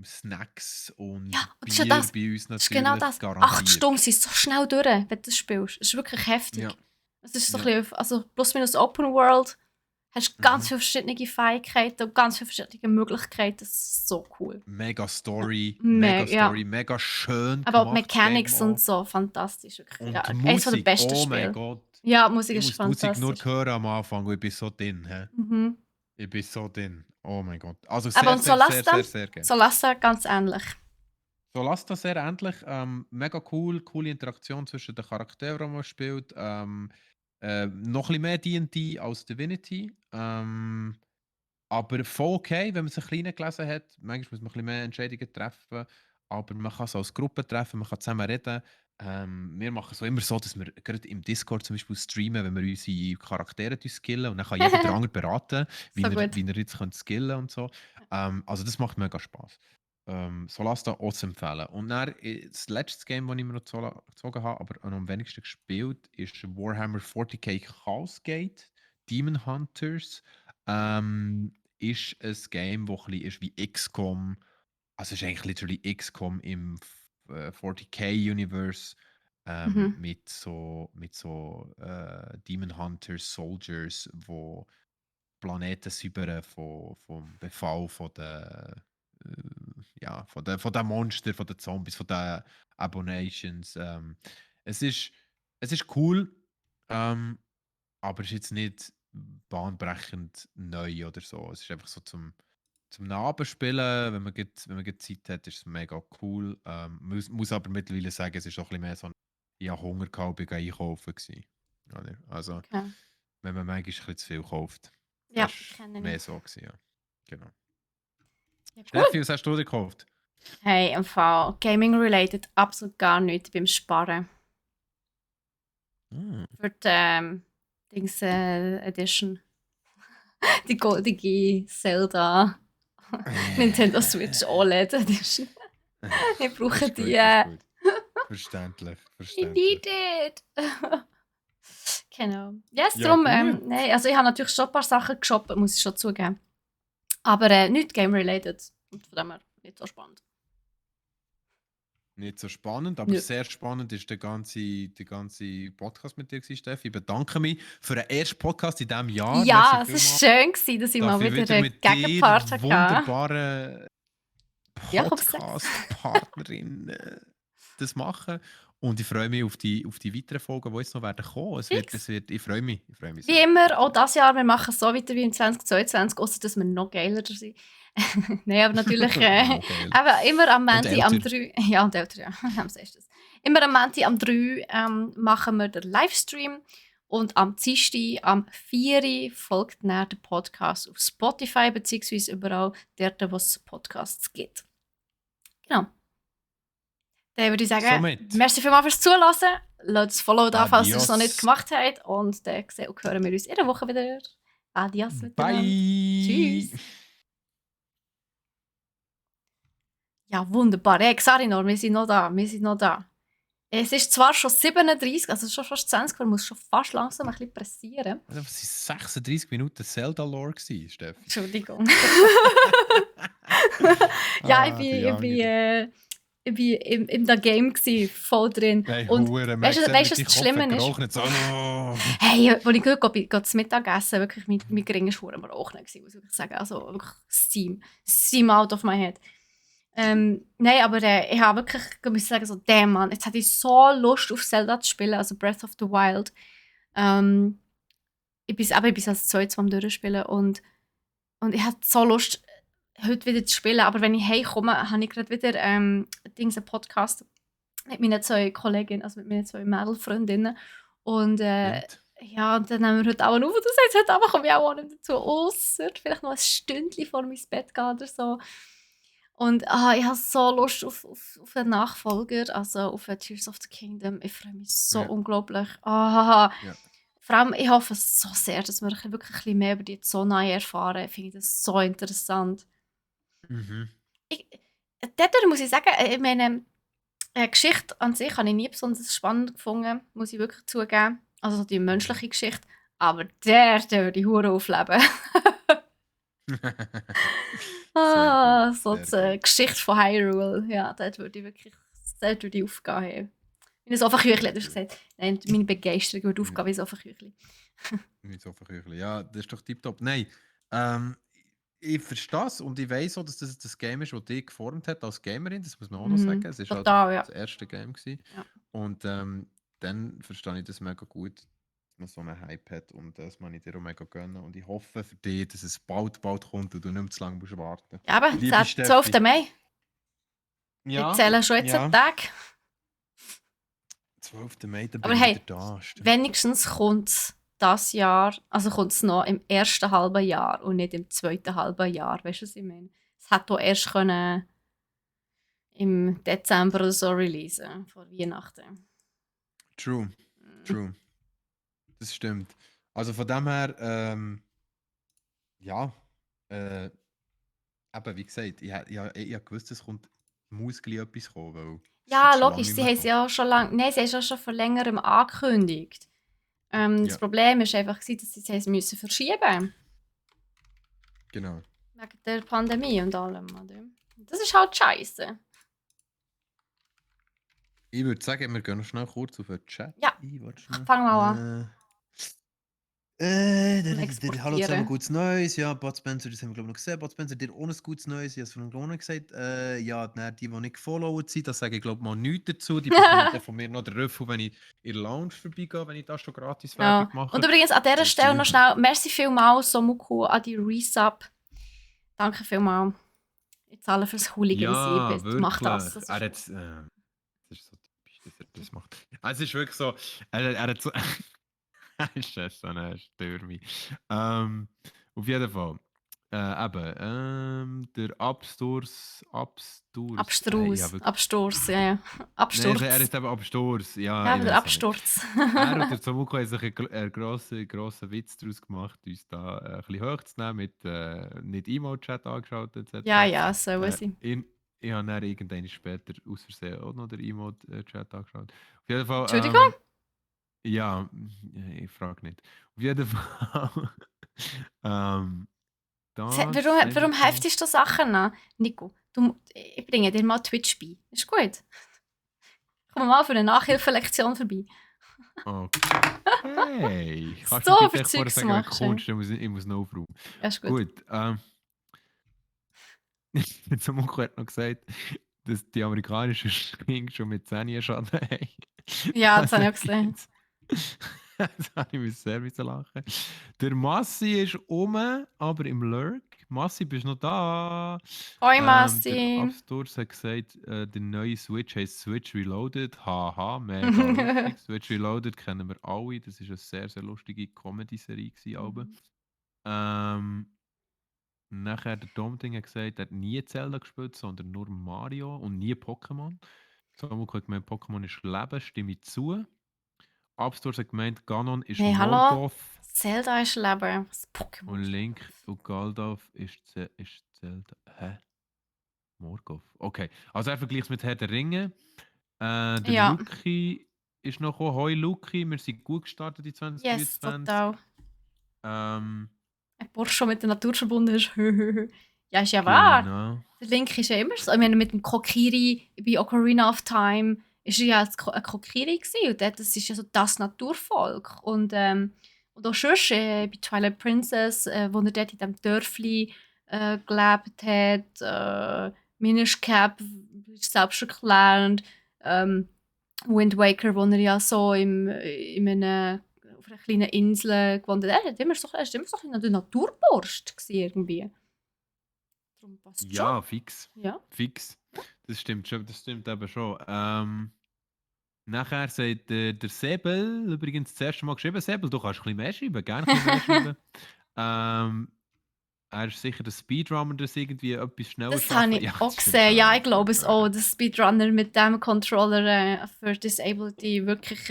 Snacks und
Ja, und das ist ja
Bier
das.
bei uns
Das ist genau
natürlich
das. 8
garantiert.
Stunden sind so schnell durch, wenn du das spielst. Das ist wirklich heftig.
Ja.
Es ist so
Ja.
ein bisschen, also plus minus Open World. Hast ganz
Mhm.
viele verschiedene Fähigkeiten und ganz viele verschiedene Möglichkeiten. Das ist so cool.
Mega Story,
Ja.
mega schön
Aber auch
gemacht.
die Mechanics und so, fantastisch. Wirklich.
Und
Ja,
die
eins der
Musik,
besten
oh mein
Spiele.
Gott.
Ja, die Musik
Ich
ist
muss die Musik nur
fantastisch.
hören am Anfang und ich bin so drin. He?
Mhm.
Ich bin so drin. Oh mein Gott. Also
Aber
sehr,
und
sehr, sehr, sehr, sehr gerne.
Solasta ganz ähnlich.
Solasta sehr ähnlich. Mega cool. Coole Interaktion zwischen den Charakteren, die man spielt. Noch ein bisschen mehr D&D als Divinity. Aber voll okay, wenn man sich klein gelesen hat. Manchmal muss man ein bisschen mehr Entscheidungen treffen. Aber man kann es als Gruppe treffen, man kann zusammen reden. Wir machen es immer so, dass wir gerade im Discord zum Beispiel streamen, wenn wir unsere Charaktere skillen. Und dann kann jeder den anderen beraten, wie
So
er,
gut.
wie er jetzt skillen und so. Also das macht mega Spaß. Solasta auch zu empfehlen. Und dann, das letzte Game, das ich mir noch gezogen habe, aber noch am wenigsten gespielt, ist Warhammer 40k Chaos Gate, Demon Hunters. Ist ein Game, das ein bisschen ist wie XCOM. Also es ist eigentlich literally XCOM im 40k-Universe
Mhm.
mit so Demon Hunters, Soldiers, wo Planeten säubern vom Befall von den Monstern, von den Zombies, von den Abominations. Es ist cool, aber es ist jetzt nicht bahnbrechend neu oder so. Es ist einfach so zum Nachspielen, wenn man Zeit hat, ist es mega cool. Muss aber mittlerweile sagen, es ist auch ein bisschen mehr so ein ich habe Hunger gehabt, bin einkaufen gewesen. Oder? Also,
Okay.
wenn man manchmal ein bisschen zu viel kauft.
Ja,
Das war
kenne
mehr
ich.
so gewesen, ja. Genau.
Ja, cool.
Steffi, was hast du dir gekauft?
Hey, im Fall Gaming-related absolut gar nichts beim Sparen. Für die Dings Edition. Die goldige Zelda Nintendo Switch OLED Edition. Ich brauche
Ist gut,
die.
ist gut. Verständlich,
I need
verständlich.
it. Genau. Yes,
Ja,
darum,
gut.
nein, also ich habe natürlich schon ein paar Sachen geshoppt, muss ich schon zugeben. Aber nicht game-related. Und von dem her nicht so spannend.
Nicht so spannend, aber
Ja.
sehr spannend ist der ganze Podcast mit dir gewesen, Steffi. Ich bedanke mich für den ersten Podcast in diesem Jahr.
Ja,
Merci
es war
vielmals,
schön, gewesen, dass ich
darf
mal
ich
wieder
wieder
einen
mit dir,
Gegenpart hatte.
wunderbaren
Ja, komm, sag's.
Podcast-Partnerin, das machen. Und ich freue mich auf die weiteren Folgen, die jetzt noch werden kommen. Ich freue mich
Wie
sehr.
immer, auch dieses Jahr, wir machen es so weiter wie im 2022, außer dass wir noch geiler sind. Nein, aber natürlich
Noch geil.
eben immer am
Und
Montag am
älter.
3. Ja, und älter, ja. Am siehst immer am Montag am 3 machen wir den Livestream. Und am Dienstag am 4 folgt dann der Podcast auf Spotify, beziehungsweise überall dort, wo es Podcasts gibt. Genau. Dann würde ich sagen,
Somit.
merci vielmals fürs Zuhören. Lasst das Follow da, falls ihr es noch nicht
Adios.
gemacht habt. Und dann sehen und hören wir uns in der Woche wieder. Adios miteinander.
Bye.
Tschüss. Ja, wunderbar. Hey, Xarinor, wir sind noch da. Wir sind noch da. Es ist zwar schon 37, also schon fast 20, man muss schon fast langsam ein bisschen pressieren.
Das waren 36 Minuten Zelda-Lore, Steffi.
Entschuldigung. Ja, ich bin in der Game gsi, voll drin.
Hey,
Und
Hure,
weißt du, was das Schlimme ist?
Nicht so, oh.
Hey, als ich gerade zum Mittagessen, wirklich, mein geringer Schwur am Rauchen war, muss ich wirklich sagen. Also wirklich Steam out of my head. Nein, aber ich habe wirklich, ich muss sagen, so, damn Mann, jetzt hatte ich so Lust auf Zelda zu spielen, also Breath of the Wild. Ich bin als zweites am Durchspielen und ich hatte so Lust, heute wieder zu spielen, aber wenn ich heimkomme, habe ich gerade wieder einen Podcast mit meinen 2 Kolleginnen, also mit meinen 2 Mädelfreundinnen. Und ja, und dann nehmen wir heute auch auf. Und das heißt, heute Abend komme ich auch nicht dazu, ausser vielleicht noch ein Stündchen vor mein Bett gehen oder so. Und ich habe so Lust auf einen Nachfolger, also auf Tears of the Kingdom. Ich freue mich so unglaublich. Ja. Vor allem, ich hoffe so sehr, dass wir wirklich ein bisschen mehr über die Zone erfahren. Ich finde das so interessant.
Mhm.
Dadurch muss ich sagen, ich meine, Geschichte an sich habe ich nie besonders spannend gefunden, muss ich wirklich zugeben. Also die menschliche Geschichte. Aber der würde ich hure aufleben. So die Geschichte von Hyrule. Ja, dort würde ich wirklich aufgehen. Wie ein Sofaküchli, hat er gesagt. Nein, meine Begeisterung würde aufgehen wie ein Sofaküchli.
Wie ein Sofaküchli. Ja, das ist doch tipptopp. Nein, ich verstehe es und ich weiß auch, dass das Game ist, das dich geformt hat als Gamerin. Das muss man auch noch sagen. Es war
Total,
halt das erste Game.
Ja.
Und dann verstehe ich das mega gut, dass man so einen Hype hat und das man ich dir auch mega gönnen. Und ich hoffe für dich, dass es bald kommt und du nicht mehr zu lange musst warten.
Ja, aber 12. Mai.
Ja,
wir zählen schon jetzt einen Tag.
12. Mai, da
aber
bin
hey,
ich wieder da. Stimmt.
Wenigstens kommt es das Jahr, also kommt es noch im ersten halben Jahr und nicht im zweiten halben Jahr. Weißt du, was ich meine? Es hätte auch erst können im Dezember oder so releasen, vor Weihnachten.
True. Das stimmt. Also von dem her, ja, aber wie gesagt, ich gewusst, es muss gleich etwas kommen, weil
ja, logisch, sie haben es ja schon lange, nein, sie haben es schon vor längerem angekündigt. Das Problem war einfach, dass sie es müssen verschieben.
Genau.
Wegen der Pandemie und allem, oder? Das ist halt scheiße.
Ich würde sagen, wir gehen noch schnell kurz auf den Chat.
Ja, fangen wir an.
Hallo zusammen, gutes Neues. Ja, Bud Spencer, das haben wir glaube ich noch gesehen. Bud Spencer, dir ohne gutes Neues. Ich habe es von Glona gesagt. Ja, die nicht gefollowt sind, das sage ich glaube mal nichts dazu. Die bekommen von mir noch den Rüffel, wenn ich in der Lounge vorbeigehe, wenn ich da schon gratis Werbung mache.
Und übrigens an dieser Stelle noch schnell, merci vielmals, Somuku, an die Resub. Danke vielmals. Jetzt alle fürs Hooligan sein.
Wirklich.
Macht das.
Das ist so typisch, dass er das macht. Also es ist wirklich so, er hat so... ist das so eine Stürmi. Auf jeden Fall. Der Absturz.
Absturz, ja. Absturz.
Nein, er ist eben Absturz.
Ja, der Absturz.
Er und der Zomuko haben sich einen grossen Witz daraus gemacht, uns da ein bisschen hochzunehmen mit nicht Emote-Chat angeschaltet etc.
Ja, so ist sie.
Ich habe dann irgendwann später aus Versehen auch noch den Emote-Chat angeschaut. Auf jeden Fall...
Entschuldigung?
Ja, ich frage nicht. Auf jeden Fall.
Warum heftest du Sachen an? Nico, ich bringe dir mal Twitch bei. Ist gut. Komm mal für eine Nachhilfelektion vorbei.
Okay. Kannst
so
du bitte vorher sagen, wenn du kommst? Ich muss noch aufräumen.
Ja, ist gut.
Zum Munkel hat noch gesagt, dass die amerikanischen Schwingen schon mit 10 Schaden haben.
Ja, das
Also,
habe ich auch gesehen.
jetzt habe ich mich sehr lachen. Der Massi ist aber im Lurk. Massi, bist du noch da?
Hoi,
Der
Masti.
Absturz hat gesagt, der neue Switch heisst Switch Reloaded. Haha, mega lustig. Switch Reloaded kennen wir alle. Das war eine sehr, sehr lustige Comedy-Serie gewesen. Ähm, Nachher der Domding hat gesagt, er hat nie Zelda gespielt, sondern nur Mario und nie Pokémon. Samuel hat gemeint, Pokémon ist Leben, stimme ich zu. Absturz hat gemeint, Ganon ist
Hey, hallo?
Morgoth
Zelda ist Leben. Was
und
Pokémon ist
Link
Leben?
und Gandalf ist Zelda. Hä? Morgoth? Okay, also er vergleicht es mit Herr der Ringe. Der
Ja,
Luki ist noch gekommen. Hoi Luki, wir sind gut gestartet in
yes,
2023.
total.
Ähm,
Ein Porsche mit der Natur verbunden ist. Ja, ist ja wahr.
genau.
Der Link ist ja immer so. Ich meine, mit dem Kokiri bei Ocarina of Time ist er ja ein Kokiri gewesen. Und das ist ja so das Naturvolk. Und auch sonst bei Twilight Princess, wo er dort in diesem Dörfli gelebt hat, Minish Cap ist selbst erklärend. Wind Waker, wo er ja so auf einer kleinen Insel gewohnt hat. Er war immer so ein Naturburst gewesen irgendwie. Darum passt es schon.
Ja, fix.
Ja.
Fix. Das stimmt schon, das stimmt eben schon. Nachher sagt der Säbel, übrigens das erste Mal geschrieben, Säbel, du kannst ein bisschen mehr schreiben, gerne ein bisschen mehr schreiben. Er ist sicher der Speedrunner, das irgendwie etwas schneller
Das habe
schaffen.
ich
Ja,
auch
das stimmt
gesehen.
schon.
Ja, ich glaube es auch. Der Speedrunner mit dem Controller für Disability wirklich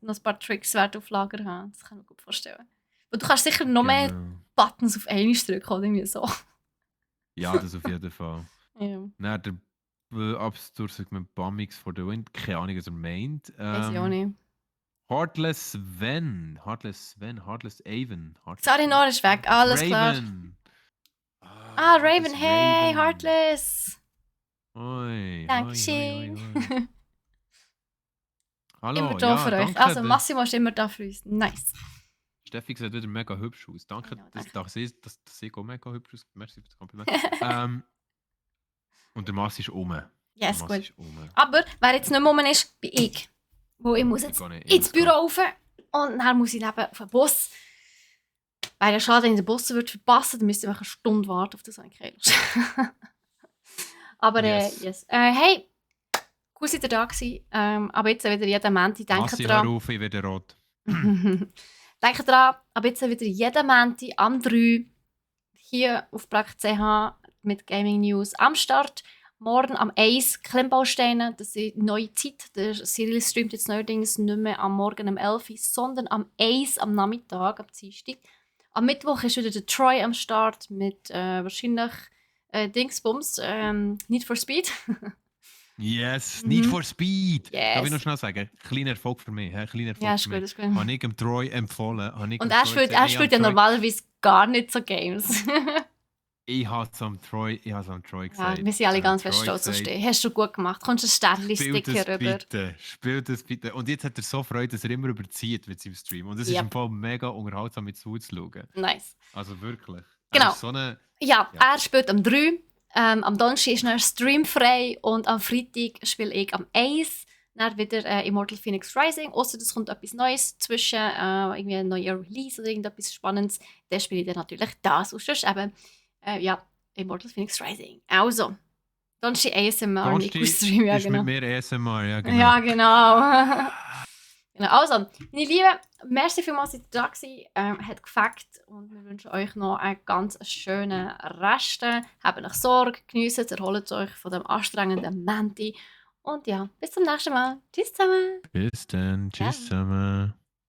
noch ein paar Tricks wert auf Lager haben. Das kann ich mir gut vorstellen. Und du kannst sicher noch mehr
Genau.
Buttons auf einmal drücken, oder irgendwie so.
Ja, das auf jeden Fall.
Ja,
Dann der Absturz sagt man Bummix for the Wind. Keine Ahnung, was er meint.
weiß ich auch nicht.
Heartless Sven. Heartless Avon.
Sorry, Nora ist weg. Alles klar.
Raven.
Ah,
Heartless
Raven. Hey,
Raven.
Heartless.
Hoi,
Dankeschön.
Hallo,
Immer da
ja,
für euch.
danke.
Also, Massimo ist immer da für uns. Nice.
Steffi sieht wieder mega hübsch aus. Danke,
Ja,
dass
danke.
das sieht auch mega hübsch aus. Merci für das Kompliment. Und der Massi ist um.
Yes, gut. Aber wer jetzt nicht mehr rum ist, bin ich. Wo ich muss jetzt ins Büro rauf und dann muss ich neben auf den Bus. Weil der schade, wenn ich den Bus würde verpassen, dann müsste ich eine Stunde warten auf das eigentlich. Aber yes. Hey, cool, seid ihr da gewesen. Aber jetzt wieder jeden Montag.
Massi, hör auf, ich werde rot.
Denkt dran, ab jetzt wieder jeden Montag am 3 hier auf Brack.ch mit Gaming News am Start. Morgen am 1 Klemmbausteine, das ist eine neue Zeit. Der Cyril streamt jetzt neuerdings nicht mehr am Morgen um 11 Uhr, sondern am 1 am Nachmittag, am Dienstag. Am Mittwoch ist wieder der Troy am Start mit wahrscheinlich Dingsbums, Need for Speed.
Yes, Need for Speed.
Yes.
Darf ich noch schnell sagen? Kleiner Erfolg für mich. Kleiner Erfolg
Ja, ist
für
gut,
mich.
ist gut.
Habe ich dem Troy empfohlen.
Und er spielt ja normalerweise gar nicht so Games.
Ich habe es am Troy gesagt.
Ja, wir sind alle ganz fest stolz auf dich. Hast du gut gemacht. Kommst du ein Sternchen-Sticker rüber?
Spielt das bitte. Und jetzt hat er so Freude, dass er immer überzieht mit seinem Stream. Und es ist im Fall mega unterhaltsam mit zuzuschauen.
Nice.
Also wirklich.
Genau.
So eine,
ja, er spielt am 3. Am Donnerstag ist noch Stream frei. Und am Freitag spiele ich am 1. Dann wieder Immortal Phoenix Rising. Außer es kommt etwas Neues zwischen irgendwie ein neuer Release oder irgendetwas Spannendes. Dann spiele ich dann natürlich das. Und sonst eben Immortal Phoenix Rising. Also, Donnerstag ASMR, Nico-Stream, ja genau.
Mit mir ASMR, ja genau.
Ja, genau. Genau. Also, meine Lieben, merci vielmals, dass ihr da gewesen. Hat gefällt und wir wünschen euch noch einen ganz schönen Rest. Habt euch Sorge, geniessen, erholt euch von dem anstrengenden Menti. Und ja, bis zum nächsten Mal. Tschüss zusammen.
Bis dann. Tschüss zusammen.